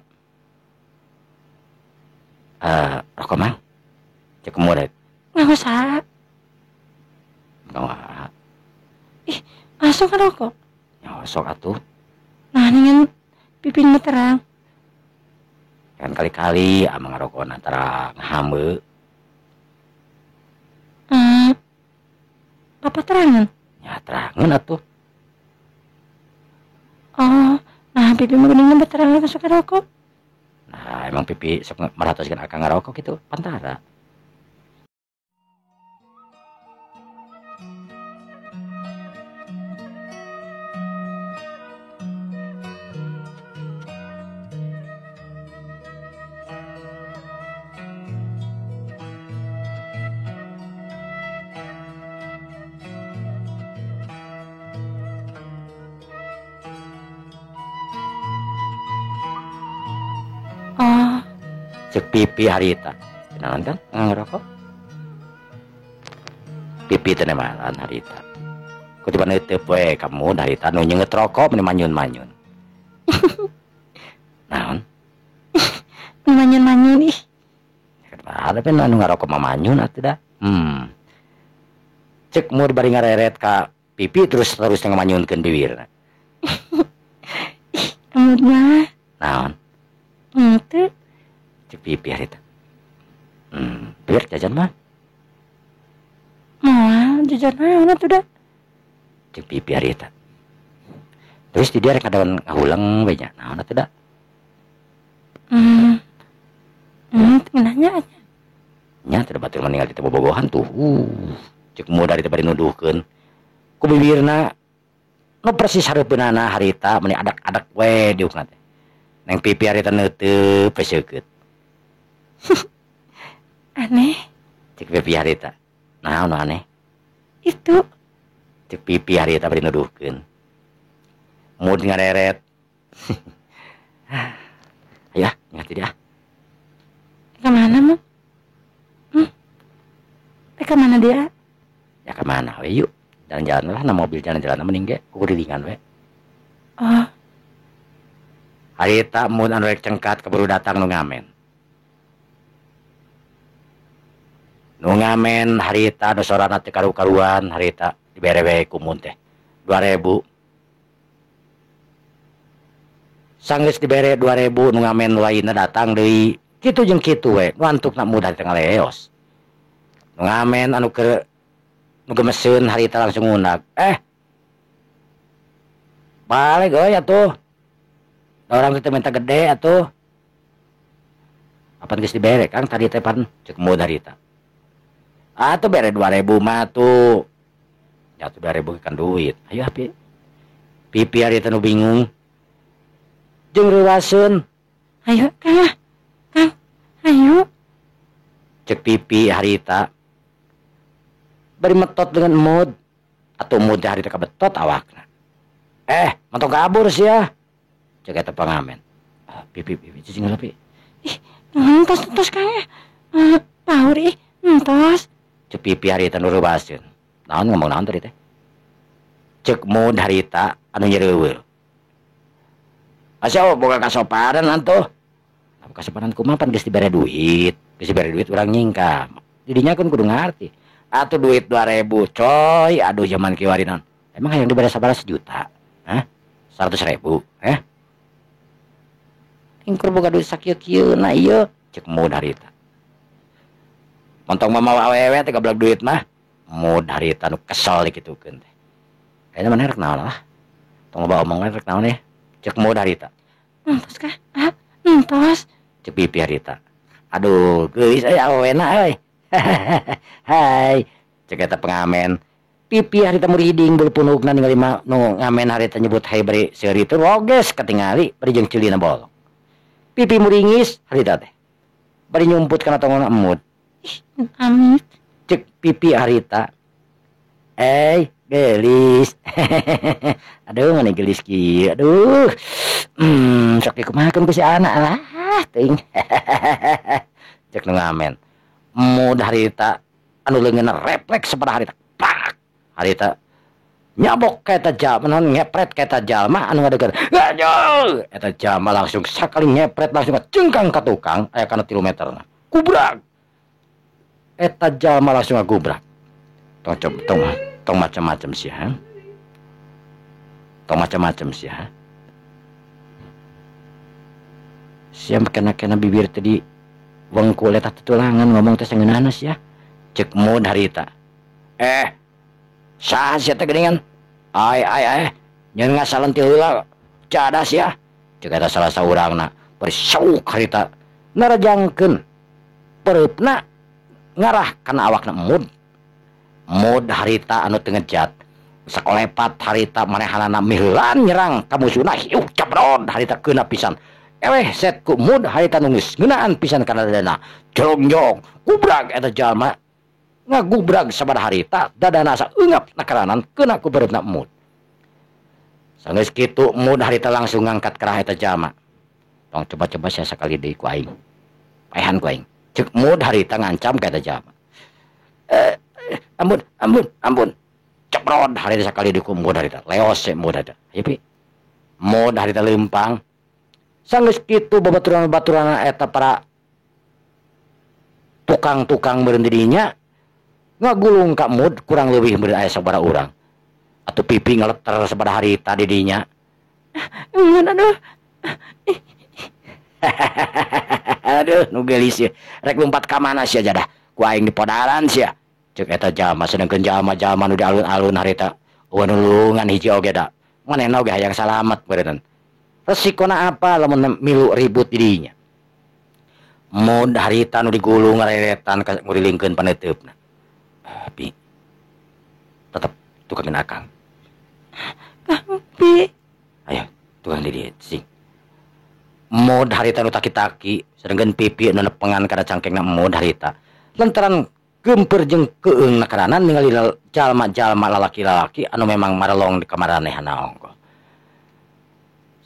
Rokok mang. Cek murid. Nggak usah. Nggak. Ih, masuk kan rokok? Ya sok atuh. Nah, dengan pipin mah terang. Kan kali-kali amang ngarokok antara ngahame. Papa terangan? Ya terangan atuh. Oh, nah Pipi mah geuning terangan suka rokok. Nah, emang Pipi sok merhatoskeun akang ngarokok gitu, pantara. Cek Pipi harita. Kenalan kan ngerokok? Pipi teh nemalan harita. Kutipan neuteub we kamu harita nu nyeungeut rokok meni manyun-manyun. Naon? Manyun-manyun ih. Ada pun anu ngarokok mah manyun atuh da. Cek Mud bari ngareret ka Pipi terus terus ngamanyunkeun bibirna. Ih, Mud mah. Naon? Henteu. Cek Pipi harita. Biar jajan mah. Moal jajan naon atuh da. Cek Pipi harita. Terus di dia rek kadawan ngahuleng we nya. Naon atuh da? Nanya aja. Nya teu batur mah ningali teh bobogohan tuh. Cek Mud harita bari nuduhkeun. Ku bibirna nu persis hareupeunana harita meni adak-adak we diukna teh. Neng Pipi harita neuteub we seukeut. Aneh. Cek Pipi harita. Naon aneh? Itu. Cek Pipi harita bari nuduhkeun. Mud ngareret. Ayo ah, ngerti dia. Kemana, Mang? Kemana dia? Ya kemana we yuk. Jalan-jalan lah, na mobil jalan-jalan mending ge kurilingan we. Oh. Harita mun anu rek cengkat keburu datang nu ngamen. Nu ngamen harita nu sorana teu karu-karuan harita dibere we ku Mun teh 2000. Sanggeus dibere 2000 nu ngamen lainna datang deui. Kitu jeung kitu we, nu antukna mudah teh ngaleos. Nu ngamen anu keur nu gemeseun harita langsung ngunag. Balik euy atuh. Orang teh minta gede atuh. Apan geus dibere Kang tadi teh pan cek Mud harita. Atuh bere 2000 mah tuh. Ya tuh 2000 kan duit. Ayo api. Pipi harita nu bingung. Jeung reuwaseun. Ayo Kang. Kang, ayo. Cek Pipi harita. Bari metot dengan Mud. Atuh Mud teh harita kabetot awakna. Mantong kabur sia. Cek eta pangamen. Pipi Pipi cicing heula Pi. Ih, entos entos Kang. Paur ih, entos. Cek Pipi harita nu reuwaseun. Naon ngomong naon tadi teh? Cek Mud harita anu nyereuweul. Asa boga kasopanan antuh. Kasopanan kumaha pan geus dibere duit. Geus dibere duit urang nyingkah. Didinya kan kudu ngarti. Atuh duit 2000 coy, aduh zaman kiwari naon. Emang hayang dibere sabaraha sejuta? Hah? 100.000, eh? Ingkur boga duit sakieu-kieuna ieu, cek Mud harita. Montong mah mawa awewe teh gablak duit mah. Mud harita nu kesel dikitukeun teh. Kayaknya mana rek naon lah. Tong loba omongan rek naon ya. Cek Mud harita. Entos kah? Ah, entos. Cek Pipi harita. Aduh, geulis euy awewena euy. Hai, cek eta pengamen. Pipi harita muriding bulu punukna ningali mah nu ngamen harita nyebut hai bari seuri teh roges katingali bari jeung ceulina bolong. Pipi muringis harita teh. Bari nyumput kana tongona Emud. Ih, amit. Cek Pipi harita. Gelis. Aduh, mana gelis kieu. Aduh. Sok dikumahakeun ku si anak lah, teuing. Cek nu ngamen. Mud harita anu leungeunna refleks sapada harita. Pak. Harita nyabok ka eta jalma, naon ngepret ka eta jalma anu ngadeukeutan. Aduh, eta jalma langsung sakali ngepret langsung cengkang ka tukang aya kana 3 meterna. Gubrak. Eta jalma langsung ngagubrak. Tong coba tong tong macam-macam sih, ha? Tong macam-macam sih, ha? Siam kena-kena bibir tadi wengkul eta tutulangan ngomong teh sangeunahna sia. Cek Mud harita. Saha sia teh geuningan? Ai ai ai, nyeun ngasalan ti heula cadas sia. Cek eta salah saurangna bari sauk harita narajangkeun pereupna ngarah kana awakna Mud. Mud harita anu teu ngejat. Sakolepat harita manehanana miheulan nyerang ka musuhna hiuh cabrod harita keuna pisan. Eweh set ku Mud harita nu geus ngeunaan pisan kana dadana. Jongjong gubrag eta jalma ngagubrag sabada harita dadana saeungap nakaranan keuna ku bereupna Mud. Sanggeus kitu Mud harita langsung ngangkat kerah eta jalma. Tong coba-coba sia sakali deui ku aing. Paehan ku aing. Cek Mud harita ngancam ka eta jalma. Ampun, ampun, ampun. Ceprot harita sakali deui ku Mud harita. Leos se Mud harita. Hayu Pi. Mud harita leumpang. Sanggeus kitu babaturan-babaturan eta para tukang-tukang meureun di dinya ngagulung ka Mud kurang leuwih meureun aya sabaraha urang. Atuh Pipi ngaleter sabaraha harita di dinya. Ngeun aduh. Aduh, nu geulis ieu. Rek lumpat ka mana sia jadah? Ku aing dipodaran sia. Cek eta jalma sedengkeun jalma-jalma nu di alun-alun harita. Eueuh nulungan hiji oge da. Manehna oge hayang salamet meureun. Resikona apa lamun milu ribut di dinya. Mud harita nu digulung ngareretan ka ngurilingkeun paneuteup. Pi. Tetep tukangin akang. Kang Pi. Ayo, tukang di dieu sing. Mud harita nu taki-taki sedengkeun Pipi nu nepengan kana cangkengna Mud harita. Lantaran geumpeur jeung keung nakaranan ningali jalma-jalma lalaki-lalaki anu memang marelong di kamaranehna ongkoh.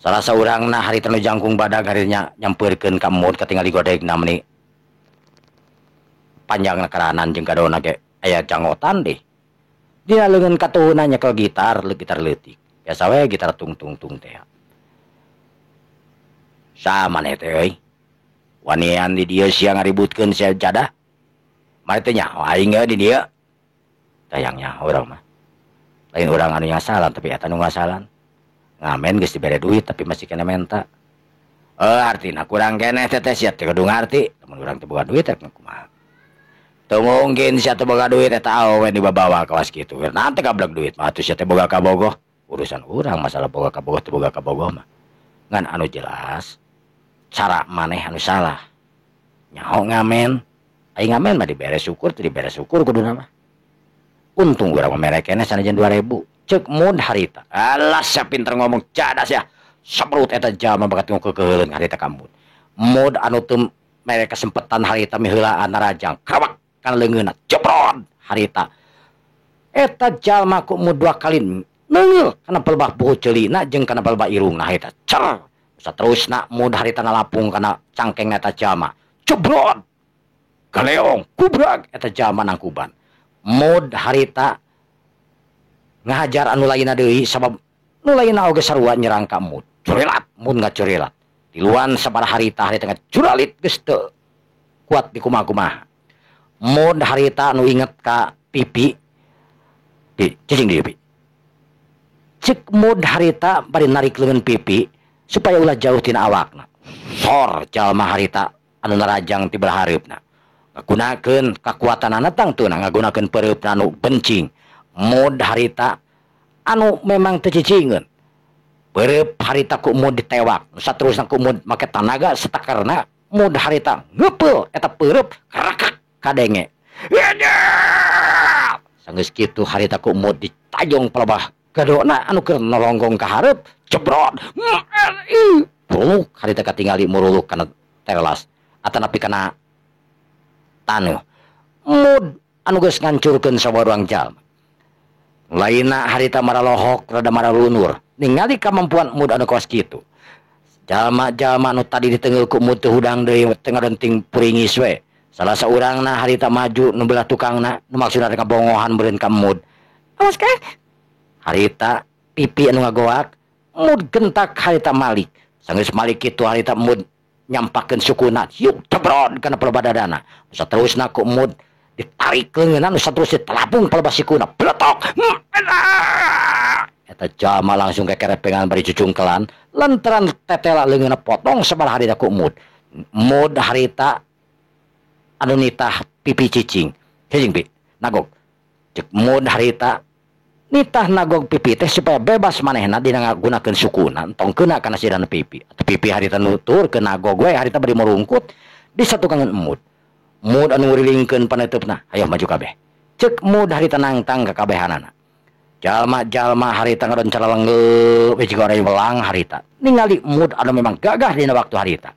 Salah saurangna harita nu jangkung badag harinya nyampeurkeun ka Mud katingali godegna meuni panjangna karanan jeung kadona ge aya janggotan deh. Dina leungeun katuhuna nyekel gitar, gitar leutik. Biasa we gitar tung-tung-tung teh. Sama maneh teh euy. Wanian di dieu sia ngaributkeun sia jadah. Mane teh nyaho aing ge di dieu. Tayang nyaho urang mah. Lain urang anu nyasalan tapi eta nu ngasalan. Ngamen geus dibere duit tapi masih kena menta. Artina kurang keneh teh teh sia teh kudu ngarti. Lamun urang teu boga duit rek kumaha. Teu mungkin sia teu boga duit eta awewe dibabawa kawas kitu. Nanti gablek duit mah atuh sia teh boga kabogoh. Urusan urang masalah boga kabogoh teu boga kabogoh mah. Ngan anu jelas cara maneh anu salah. Nyaho ngamen. Ai ngamen mah dibere syukur teu dibere syukur kuduna mah. Untung urang mah mere keneh sanajan 2000. Cek Mud harita. Alah sia pinter ngomong cadas ya. Sabrut eta jalma bakat ngukeukeun harita ka Mud. Mud anu teu mere kesempatan harita miheulaan narajang krawak kana leungeunna jebrod harita. Eta jalma ku Mud dua kali neunggeul kana pelbah buhu ceulina jeung kana pelbah irungna harita. Cer. Saterusna Mud harita ngalapung kana cangkeng eta jalma. Jebrod. Galeong kubrag eta jalma nangkuban. Mud harita ngahajar anu lainna deui sabab nu lainna oge sarua nyerang ka Mud. Curelat Mud ngacurelat. Tiluan sabaraha harita harita ngacuralit geus teu kuat di kumaha-kumaha. Mud harita nu inget ka pipi. Pi, cicing deui pi. Cek Mud harita bari narik leungeun pipi supaya ulah jauh tina awakna. Sor jalma harita anu narajang ti belah hareupna. Ngagunakeun kakuatanana tangtuna ngagunakeun peureupna anu bencing. Mud harita anu memang teu cicingeun. Peureub harita ku Mud ditewak, saterusna ku Mud make tanaga satakarna Mud harita ngeupeul eta peureub karakak kadenge. Sanggeus kitu harita ku Mud ditajong palebah gadona anu keur nolonggong ka hareup jebrod. Muruluk harita katingali muruluk kana teras atanapi kana taneuh. Mud anu geus ngancurkeun sawarang jalma. Lainna harita maralohok rada maralunur ningali kamampuan Mud anu kawas kitu. Jalma-jalma anu tadi ditengeul ku Mud teu hudang deui teu ngadenting puringis we. Salah saurangna harita maju nu belah tukangna nu maksudna rek ngabongohan meureun ka Mud. Awas ka. Harita pipi anu ngagoak, Mud gentak harita malik. Sanggeus malik kitu harita Mud nyampakeun sukuna, yuk jebrod kana pelebadadana. Saterusna ku Mud ditarik leungeunna nu saterusna telapung pelebah sikuna, bletok. Eta jalma langsung kekerepengan bari cucungkelan lantaran tetela leungeunna potong sabaraha harita ku Mud. Mud harita anu nitah pipi cicing. Cicing pi, nagog. Cek Mud harita nitah nagog pipi teh supaya bebas manehna dina ngagunakeun sukuna entong keuna kana sirahna pipi. Atau pipi harita nutur ke nagog we harita bari murungkut disatukangan Mud. Mud anu ngurilingkeun paneuteup,na hayoh maju kabeh. Cek Mud harita nangtang ka kabehanana. Jalma-jalma harita ngadon calalenggeup we jiga orang welang harita. Ningali Mud anu memang gagah dina waktu harita.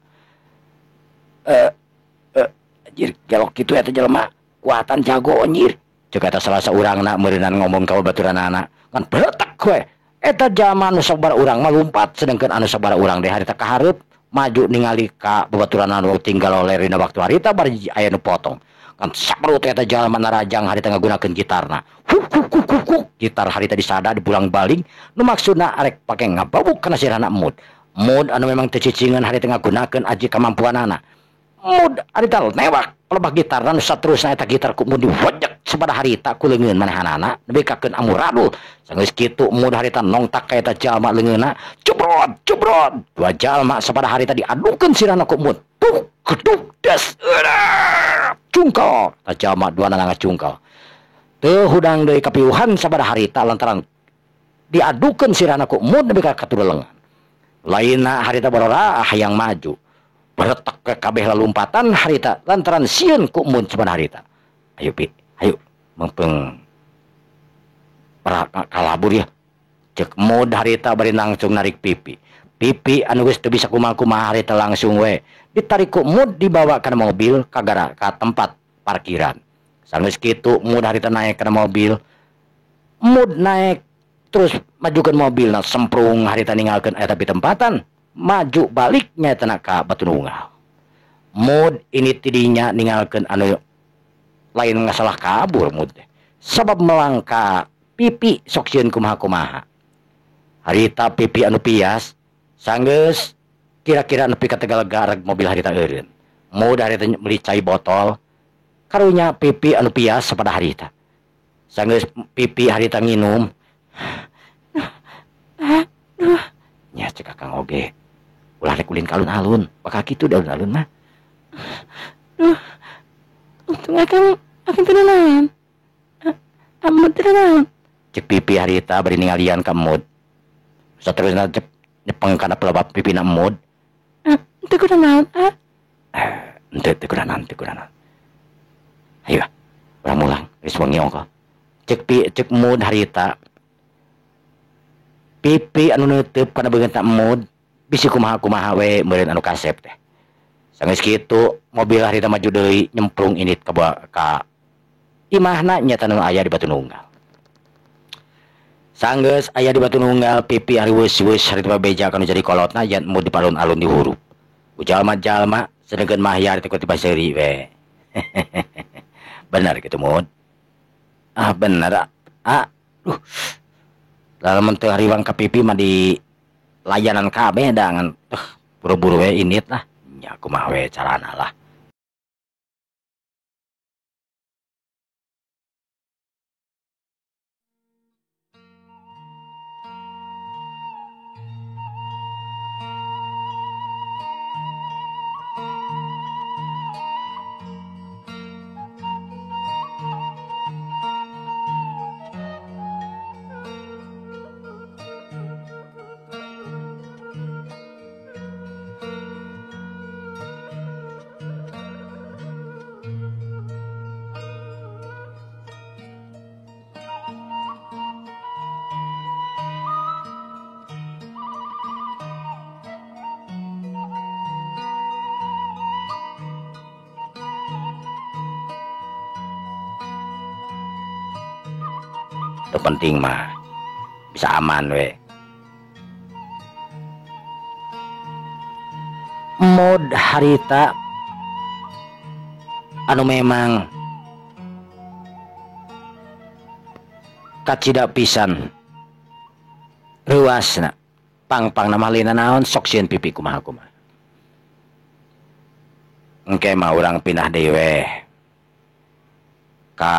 Anjir gelok kitu eta jelema kuatan jago anjir. Cek eta salah saurangna meureunan ngomong ka babaturanana kan beletek we. Eta jalma anu sabaraha urang mah lumpat sedengkeun anu sabaraha urang teh harita ka hareup maju ningali ka babaturanana nu tinggal oler dina waktu harita bari aya nu potong. Kan saprut eta jalma narajang harita ngagunakeun gitarna. Huk huk huk huk huk. Gitar harita disada dipulang baling nu maksudna arek pake ngababuk kana sirahna Mud. Mud anu memang teu cicingeun harita ngagunakeun aji kamampuanana. Mud harita newak pelebah gitarna nu saterusna eta gitar ku Mud diwejek sabada harita ku leungeun manehanana nepi kakeun amuradul. Sanggeus kitu Mud harita nongtak ka eta jalma leungeunna jebrod jebrod. Dua jalma sabada harita diadukeun sirahna ku Mud. Tuk geduk des. Cungkal eta jalma dua nana ngacungkal. Teu hudang deui kapiuhan sabada harita lantaran diadukeun sirahna ku Mud nepi ka katulelengan. Lainna harita barora hayang maju. Beretek ke kabeh lalumpatan harita lantaran sieun ku Mud sabada harita. Ayo pi, ayo mempeng para kalabur ya. Cek Mud harita bari langsung narik pipi. Pipi anu geus teu bisa kumaha-kumaha harita langsung we ditarik ku Mud dibawa kana mobil ka gara ka tempat parkiran. Sanggeus kitu Mud harita naik kana mobil. Mud naik terus majukeun mobilna semprung harita ninggalkeun eta pitempatan. Maju baliknya eta ka Batu Nunggal. Mud ini tidinya ninggalkeun anu lain ngasalah kabur Mud teh. Sabab melangka pipi sok sieun kumaha-kumaha. Harita pipi anu pias sanggeus kira-kira nepi ka Tegal mobil harita eureun. Mud harita meuli cai botol karunya pipi anu pias sapada harita. Sanggeus pipi harita nginum. Aduh. Nya cek Akang oge. Ulah rek ulin ka alun-alun, bakal kitu di alun-alun mah. Duh. Untung akang teu nanaon. Amud teu nanaon. Cek pipi harita bari ningalian ka Mud. Saterusna cek nyepeng kana pelebab pipina Mud. Teu kunaon, ah? Henteu teu kunaon, teu kunaon. Ayo, urang mulang, geus wengi ongkoh. Cek pi cek Mud harita. Pipi anu neuteub kana beungeutna Mud Bisi kumaha-kumaha we meureun anu kasep teh. Sanggeus kitu mobil harita maju deui nyemplung init ka ka imahna nyata nu aya di Batu Nunggal. Sanggeus aya di Batu Nunggal pipi ari weus-weus harita beja kanu jadi kolotna yen mood di alun-alun di hurup. Ku jalma-jalma sedengkeun Mahya teh tiba seuri we. Bener kitu Mud. Ah bener ah. Duh. Lamun teu hariwang ka pipi mah di layanan kabeh da ngan buru-buru we init lah. Nya kumaha we carana lah. Penting mah bisa aman we. Mod harita anu memang kacida pisan reuasna pang-pang nama lina naon sok sieun pipi kumaha kumaha. Engke mah urang pindah deui we ka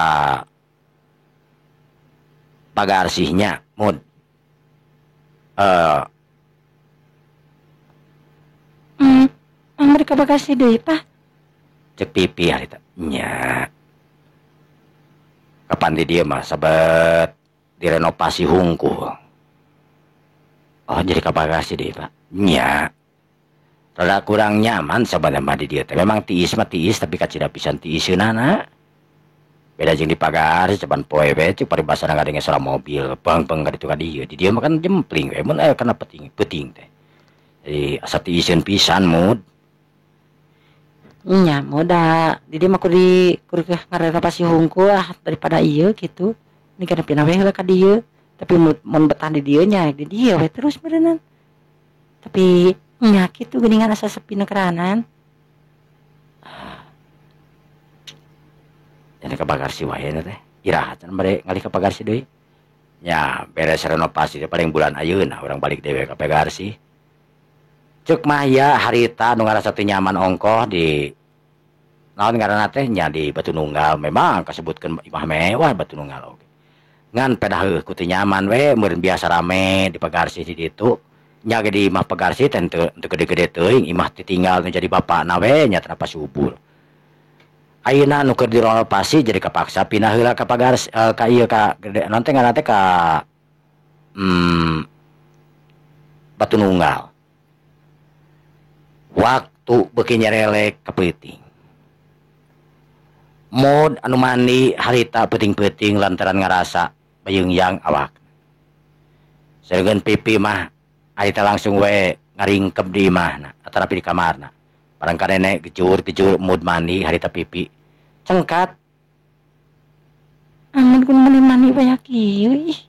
Pagarsihnya Mud. Mereka bagasi deui Pak. Cek pipi harita. Nya. Kapan di dieu mah sabet direnovasi hungkul. Oh jadi ka bagasi deui Pak. Nya. Rada kurang nyaman sabanna mah di dieu teh. Memang tiis mah tiis tapi kacida pisan tiiseunana. Beda jeung di pagar coban poe we cuk paribasana ngadenge suara mobil bang-bang ka ditu ka dieu. Di dieu mah kan jempling we mun aya kana peuting teh. Jadi asa tiiseun pisan Mud. Nya muda di dieu mah kudu ngarenovasi hungkul ah daripada ieu kitu. Ini kana pindah we heula ka dieu. Tapi mun betah di dieu nya di dieu we terus meureunnan. Tapi nya kitu geuningan asa sepi nekeranan. Jadi ka Pagarsih wae teh. Iraha cenah bade ngalih ka Pagarsih deui. Nya beres renovasi teh paling bulan ayeuna urang balik deui ka Pagarsih. Ceuk Mahya harita nu ngarasa teu nyaman ongkoh di naon ngaranna teh nya di Batu Nunggal memang kasebutkeun imah mewah Batu Nunggal oge. Ngan pedah heuh ku teu nyaman we meureun biasa rame di Pagarsih di ditu. Nya ge di imah Pagarsih teh teu gede-gede teuing imah ditinggal nu jadi bapakna we nya teh pasubur. Ayeuna nu keur direnovasi jadi kapaksa pindah heula ka Pagarsih ka ieu ka gede naon teh ngaranna teh ka Batu Nunggal. Waktu beuki nyerelek ka peuting. Mod anu mandi harita peuting-peuting lantaran ngarasa bayeungyang awak. Seugeun pipi mah harita langsung we ngaringkep di imahna atanapi di kamarna. Barang kanene gejur-gejur mod mandi harita pipi cengkat. Amun kun mani-mani banyak ieu ih.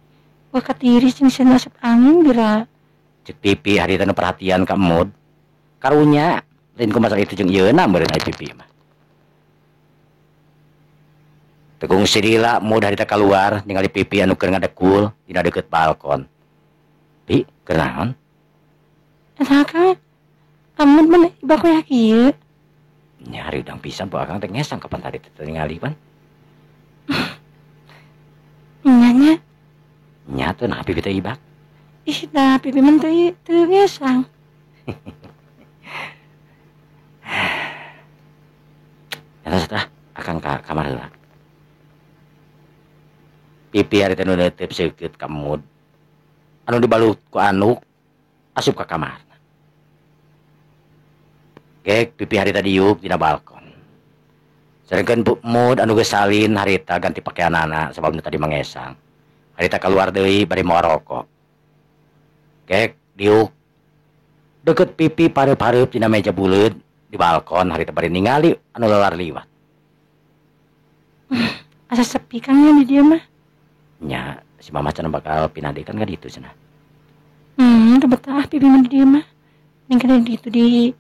Wah katiris jeung sieun asup angin bira. Cek pipi harita nu perhatian ka Mod. Karunya lain ku masalah itu jeung ieuna meureun ai pipi mah. Tegung sirila Mod harita kaluar ningali pipi anu keur ngadekul dina deukeut balkon. Pi, keur naon? Eta Kang. Amun mah ibak we kieu. Nya hareudang pisan po akang teh ngesang kapan tadi teh ningali pan. Nya nya. Nya teh nah pipi teh ibak. Ih da pipi mah teu ngesang. Eta tah akang ka kamar heula. Pipi ari teh nu neuteup seukeut ka Mud. Anu dibalut ku anduk asup ka kamar. Gek pipi harita diuk dina balkon. Sedengkeun Mud anu geus salin harita ganti pakaianana sabab nu tadi mangesang. Harita kaluar deui bari mawa rokok. Gek diuk Deket pipi pareup-pareup dina meja buleud di balkon harita bari ningali anu lelar liwat. Asa sepi Kang nya di dieu mah. Nya, si mama cenah bakal pindah deui kan ka ditu cenah. Teu betah pipi mah di dieu mah. Ning kana di ditu di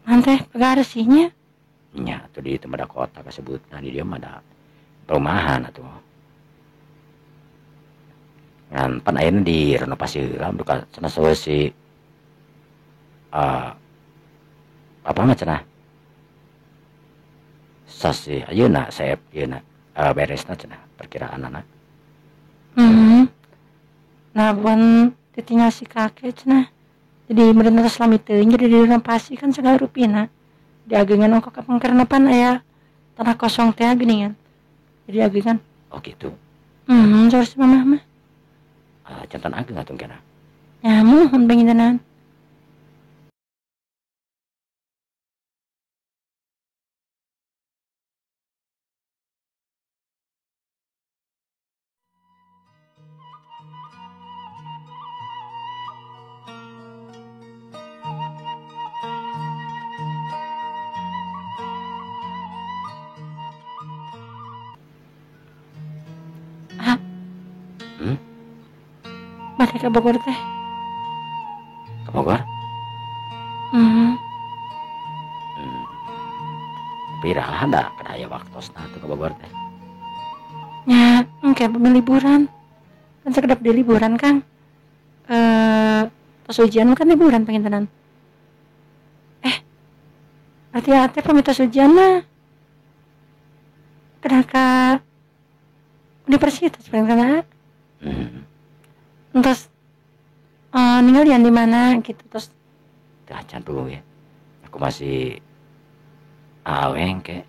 naon teh pagareusi nya. Nya atuh di ditu mah da kota kasebutna di dieu mah da perumahan atuh. Ngan pan ayeuna direnovasi heula duka cenah saur si apa mah cenah sasih ayeuna seep ieu na beresna cenah perkiraanana. Nah buan ditinggal si kakek cenah jadi meureun tos lami teuing jadi direnovasi kan sagala rupina diageungan ongkoh ka pengkerna pan aya tanah kosong teh geuningan jadi ageungan. Oh gitu. Saur si mamah mah. Jantan ageung atuh engkena. Ya muhun pangintenan. Bade ka Bogor teh. Ka Bogor? Piraha da kada aya waktosna atuh ka Bogor teh. Nya, engke bumi liburan. Kan sakedap deui liburan, Kang. Tos ujian mah kan liburan pangintenan. Berarti ate pami tos ujian mah kedah ka universitas pangintenan. Entos ninggalian di mana gitu terus. Tah can dulu ya. Aku masih aweng ke.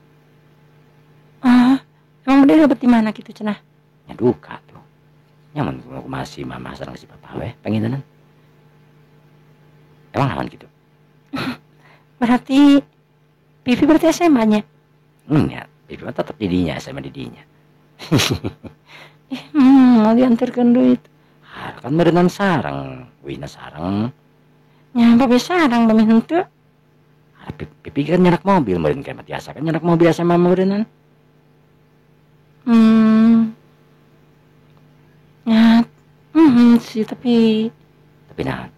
Emang bade lebet di mana gitu cenah? Nya duka tuh. Nyaman aku masih mama sareng si papa we pangintenan. Emang naon gitu? Berarti Pipi berarti SMA nya? Nya, Pipi mah tetep di dinya, SMA di dinya. Mau diantarkeun duit. Ah, kan meureunan sareng, wina sareng. Nya babe sareng bami henteu. Ah, Pipi kan nyerak mobil meureun kan biasa kan nyerak mobil SMA meureunnan. Ya, sih tapi Tapi naon?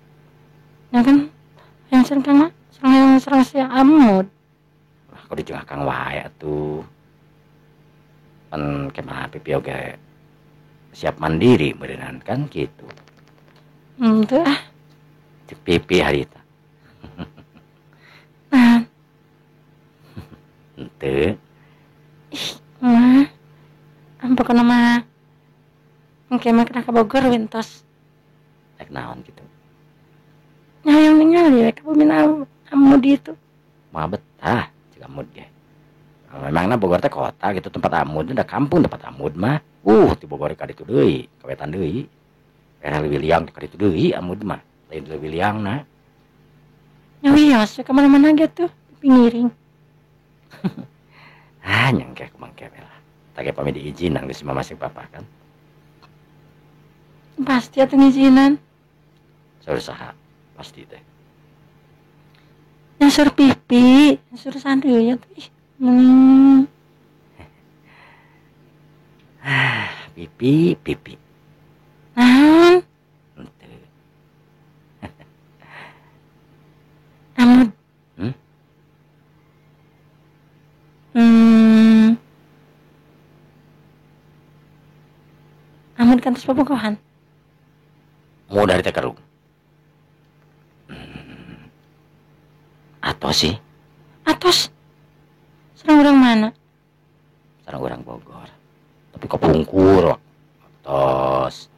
Ya kan yang sering Kang mah, yang serang si Amud. Lah kudu jeung Akang wae atuh. Pan kemana Pipi oge siap mandiri meureunnan kan gitu. Teu ah. Cek Pipi harita. Nah. Henteu. Ih, mah. Ampun mah. Engke mah kana ka Bogor wintos. Rek naon gitu. Nya hayang ningali we ka bumi Amud itu. Moal betah cek Amud ge. Memangna Bogor teh kota gitu tempat Amud da kampung tempat Amud mah. Di Bogor ka ditu deui, ka wetan deui. Daerah Leuwiliang ka ditu deui Amud mah. Lain Leuwiliang na. Nya wios ka mana-mana ge tuh pingiring. Ah, nyangke aku mangke we lah. Tah ge pami diizinan geus mama sing papa kan. Pasti atuh ngizinan. Saur saha pasti teh. Nya sur Pipi, sur sandeui atuh ih. Ah, Pipi, Pipi. Naon? Henteu. Amud. Amud kan tos bobogohan. Mau dari teh kerung. Atos sih. Atos. Sareng urang mana? Sareng urang Bogor. Tapi kepungkur atos.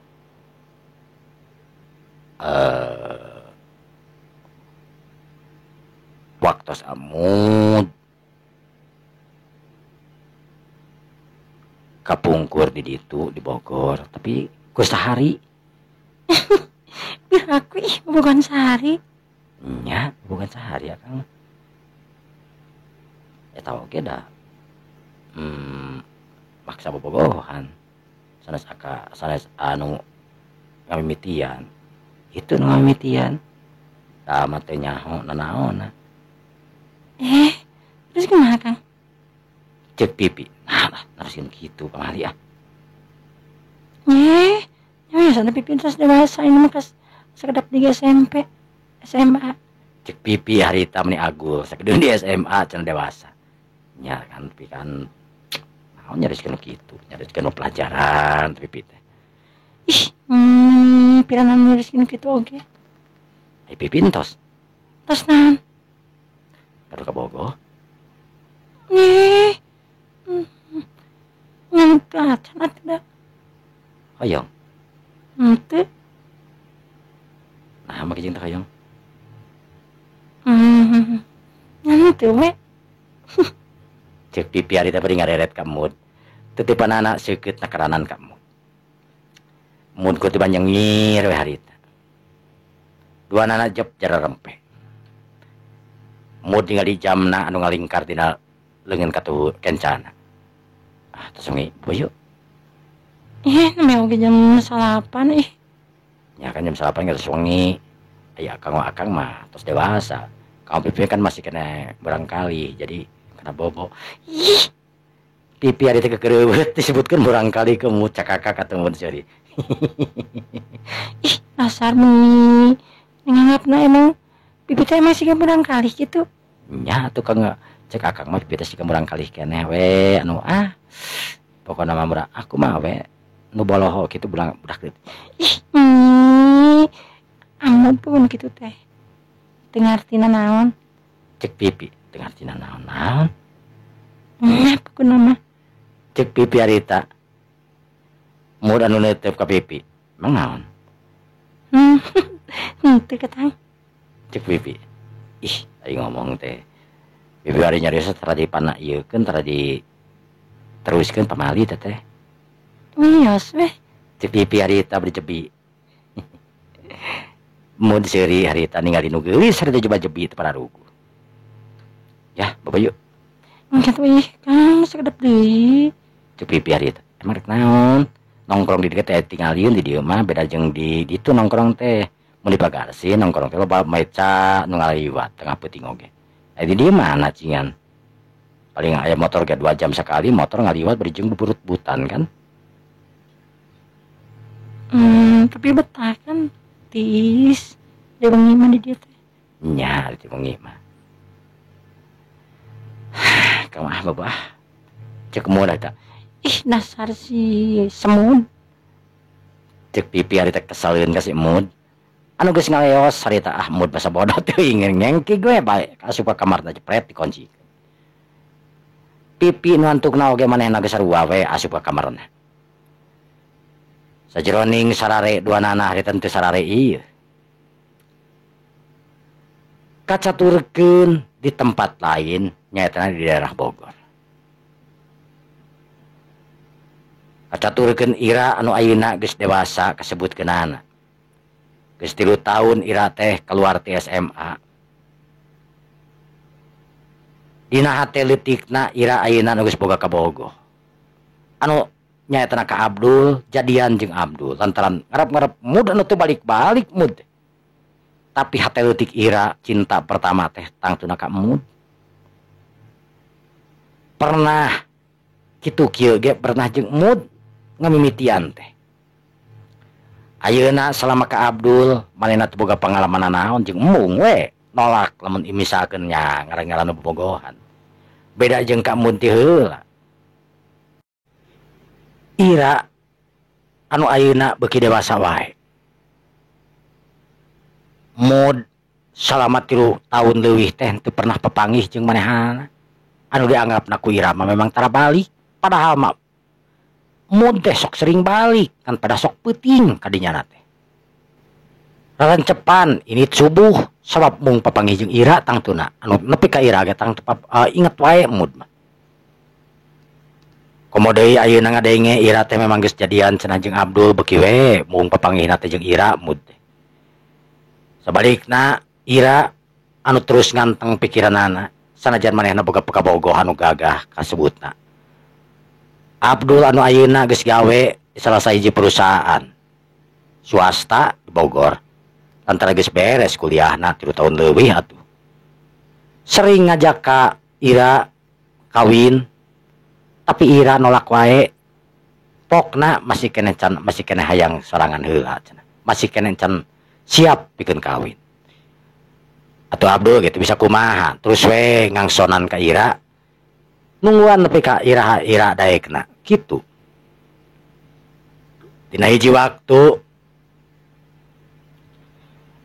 Waktos Amud kapungkur di ditu di Bogor, tapi ku sehari. Biar aku ih bukan sehari. Nya, bukan sehari ya Kang. Eta oge da. Maksa bobogohan. Sanes aka sanes anu ngamimitian. Itu nu ngamimitian. Tah mah teu nyaho nanaonna. Terus kumaha Kang? Cek Pipi. Nah, neruskeun kitu pamali ah. Nya sana Pipi terus dewasa ini mah kas sakedap di SMP, SMA. Cek Pipi harita meni agul sakedeung di SMA cenah dewasa. Nya kan Pipi kan naon nyariskeun kitu, nyariskeun pelajaran Pipi teh. Ih, pirana nyariskeun kitu oge. Ai Pipi entos. Tos naon? Baru ka Bogo. Ih. Ngan acan atuh da. Hoyong. Henteu. Nah, make jeung teh hoyong. Ngan henteu we. Cek Pipi harita bari ngareret ka Mud. Titipanana seukeut nakaranan ka Mud. Mud ku teu banyengir we harita. Dua nana jep jara rempe. Mud ningali jamna anu ngalingkar dina leungeun katuhu kencana. Ah, tos wengi boyo. Ih, nembe oge jam 9 ih. Ya kan jam 9 geus wengi. Aya akang mah tos dewasa. Kang Pipi kan masih kena barangkali, jadi kena bobo. Ih. Pipi ari teh kekereuweut disebutkeun barangkali ke Mud cakakak atuh Mud seuri. Ih, dasar meni nganggapna emang Pipi teh emang siga barangkali kitu. Nya atuh Kang cek akang mah Pipi teh siga barangkali keneh we anu ah. Pokona mah murah aku mah we nu boloho kitu budak leutik. Ih, amud pun kitu teh. Teu ngartina naon? Cek Pipi, teu ngartina naon-naon. Nya pokona mah. Cek Pipi harita. Mud anu neuteup ka Pipi. Emang naon? Henteu ketang. Cek Pipi. Ih, aing ngomong teh. Pipi ari nyarios tara dipana ieukeun, tara diteruskeun pamali teh teh. Wios weh. Cek Pipi harita bari jebi. Mud seuri harita ningali nu geulis harita coba jebi teu pararuguh. Ya, bapak yuk. Engke tuh ih, Kang sakedap deui. Cek Pipi harita. Emang rek naon? Nongkrong di dieu teh tingalieun di dieu mah beda jeung di ditu nongkrong teh. Mun di Pagarsi nongkrong teh loba meca nu ngaliwat tengah peuting oge. Di dieu mana cingan? Paling aya motor ge 2 jam sekali motor ngaliwat bari jeung buburut-butan kan. Tapi betah kan tiis di wengi mah di dieu teh. Nya di wengi mah. Kumaha bapak? Cek mun eta. Ih, dasar si semud. Cek Pipi harita kesaleun ka si Mud. Anu geus ngaleos harita ah Mud basa bodoh teuing ngengki gue bae asup ka kamarna jepret dikunci. Pipi nu antukna oge manehna geus sarua we asup ka kamarna. Sajeroning sarare dua nana harita teu sarare ieu. Kacaturkeun di tempat lain nyaetana di daerah Bogor. Kacaturkeun Ira anu ayeuna geus dewasa kasebutkeunana. Geus 3 tahun Ira teh keluar ti SMA. Dina hate leutikna Ira ayeuna nu geus boga kabogoh. Anu nyaetana ka Abdul, jadian jeung Abdul lantaran ngarep-ngarep Mud anu teu balik-balik Mud. Tapi hate leutik Ira cinta pertama teh tangtuna ka Mud. Pernah kitu kieu ge pernah jeung Mud ngamimitian teh. Ayeuna selama ka Abdul manehna teu boga pangalaman naon jeung embung we nolak lamun imisakeun nya ngaran-ngaran bobogohan. Beda jeung ka Mud ti heula. Ira anu ayeuna beuki dewasa wae. Mud salama 3 tahun leuwih teh teu pernah papanggih jeung manehana. Anu dianggapna ku Ira mah memang tara balik, padahal mah Mud teh sok sering balik kan pada sok peuting kadinya teh. Rarancepan ini subuh sabab mung papanggih jeung Ira tangtuna anu nepi ka Ira ge tangtu inget wae Mud mah. Komo deui ayeuna ngadenge Ira teh memang geus jadian cenah jeung Abdul beuki we mung papanggihna teh jeung Ira Mud teh. Sabalikna Ira anu terus nganteng pikiranana sanajan manehna boga pekabogohan anu gagah kasebutna. Abdul anu ayeuna geus gawe di salah sahiji perusahaan swasta di Bogor. Lantaran geus beres kuliahna 3 tahun leuwih atuh. Sering ngajak ka Ira kawin, tapi Ira nolak wae. Pokna masih keneh can, masih keneh hayang sorangan heula cenah. Masih keneh can siap pikeun kawin. Atuh Abdul gitu bisa kumaha, terus we ngangsonan ka Ira. Nungguan nepi ka Ira, Ira daekna kitu. Dina hiji waktu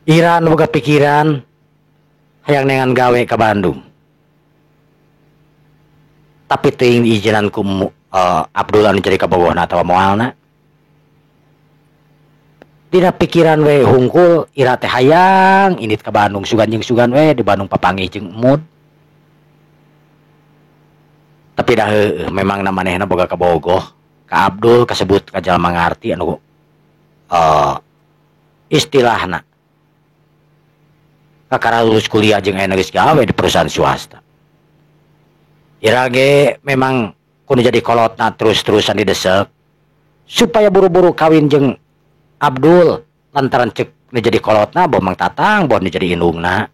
Ira nu boga pikiran hayang neangan gawe ka Bandung. Tapi teuing diizinan ku Abdul anu jadi kabogohna atawa moalna. Dina pikiran we hungkul Ira teh hayang indit ka Bandung sugan jeung sugan we di Bandung papanggih jeung Emud. Tapi dah heueuh memang na manehna boga kabogoh ka Abdul kasebut ka jalma ngarti anu istilahna kakara lulus kuliah jeung aya geus gawe di perusahaan swasta. Ira ge memang kudu jadi kolotna terus-terusan didesek supaya buru-buru kawin jeung Abdul lantaran cek nu jadi kolotna boh Mang Tatang boh nu jadi indungna.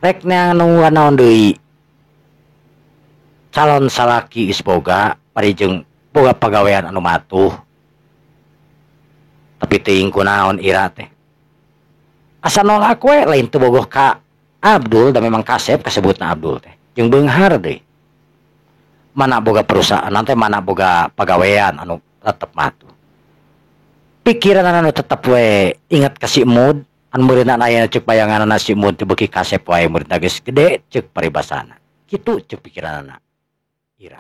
Rek neangan nungguan naon deui? Calon salaki geus boga bari jeung boga pagawean anu matuh. Tapi teuing kunaon Ira teh. Asa nolak we lain teu bogoh ka Abdul da memang kasep kasebutna Abdul teh. Jeung beunghar deui. Mana boga perusahaan nanti mana boga pagawean anu tetep matuh. Pikiran anu tetep we ingat ka si Emud anu meureunna aya ceuk bayanganna si Emud teh beuki kasep wae meureunna geus gede ceuk paribasana. Kitu ceuk pikiranana Ira.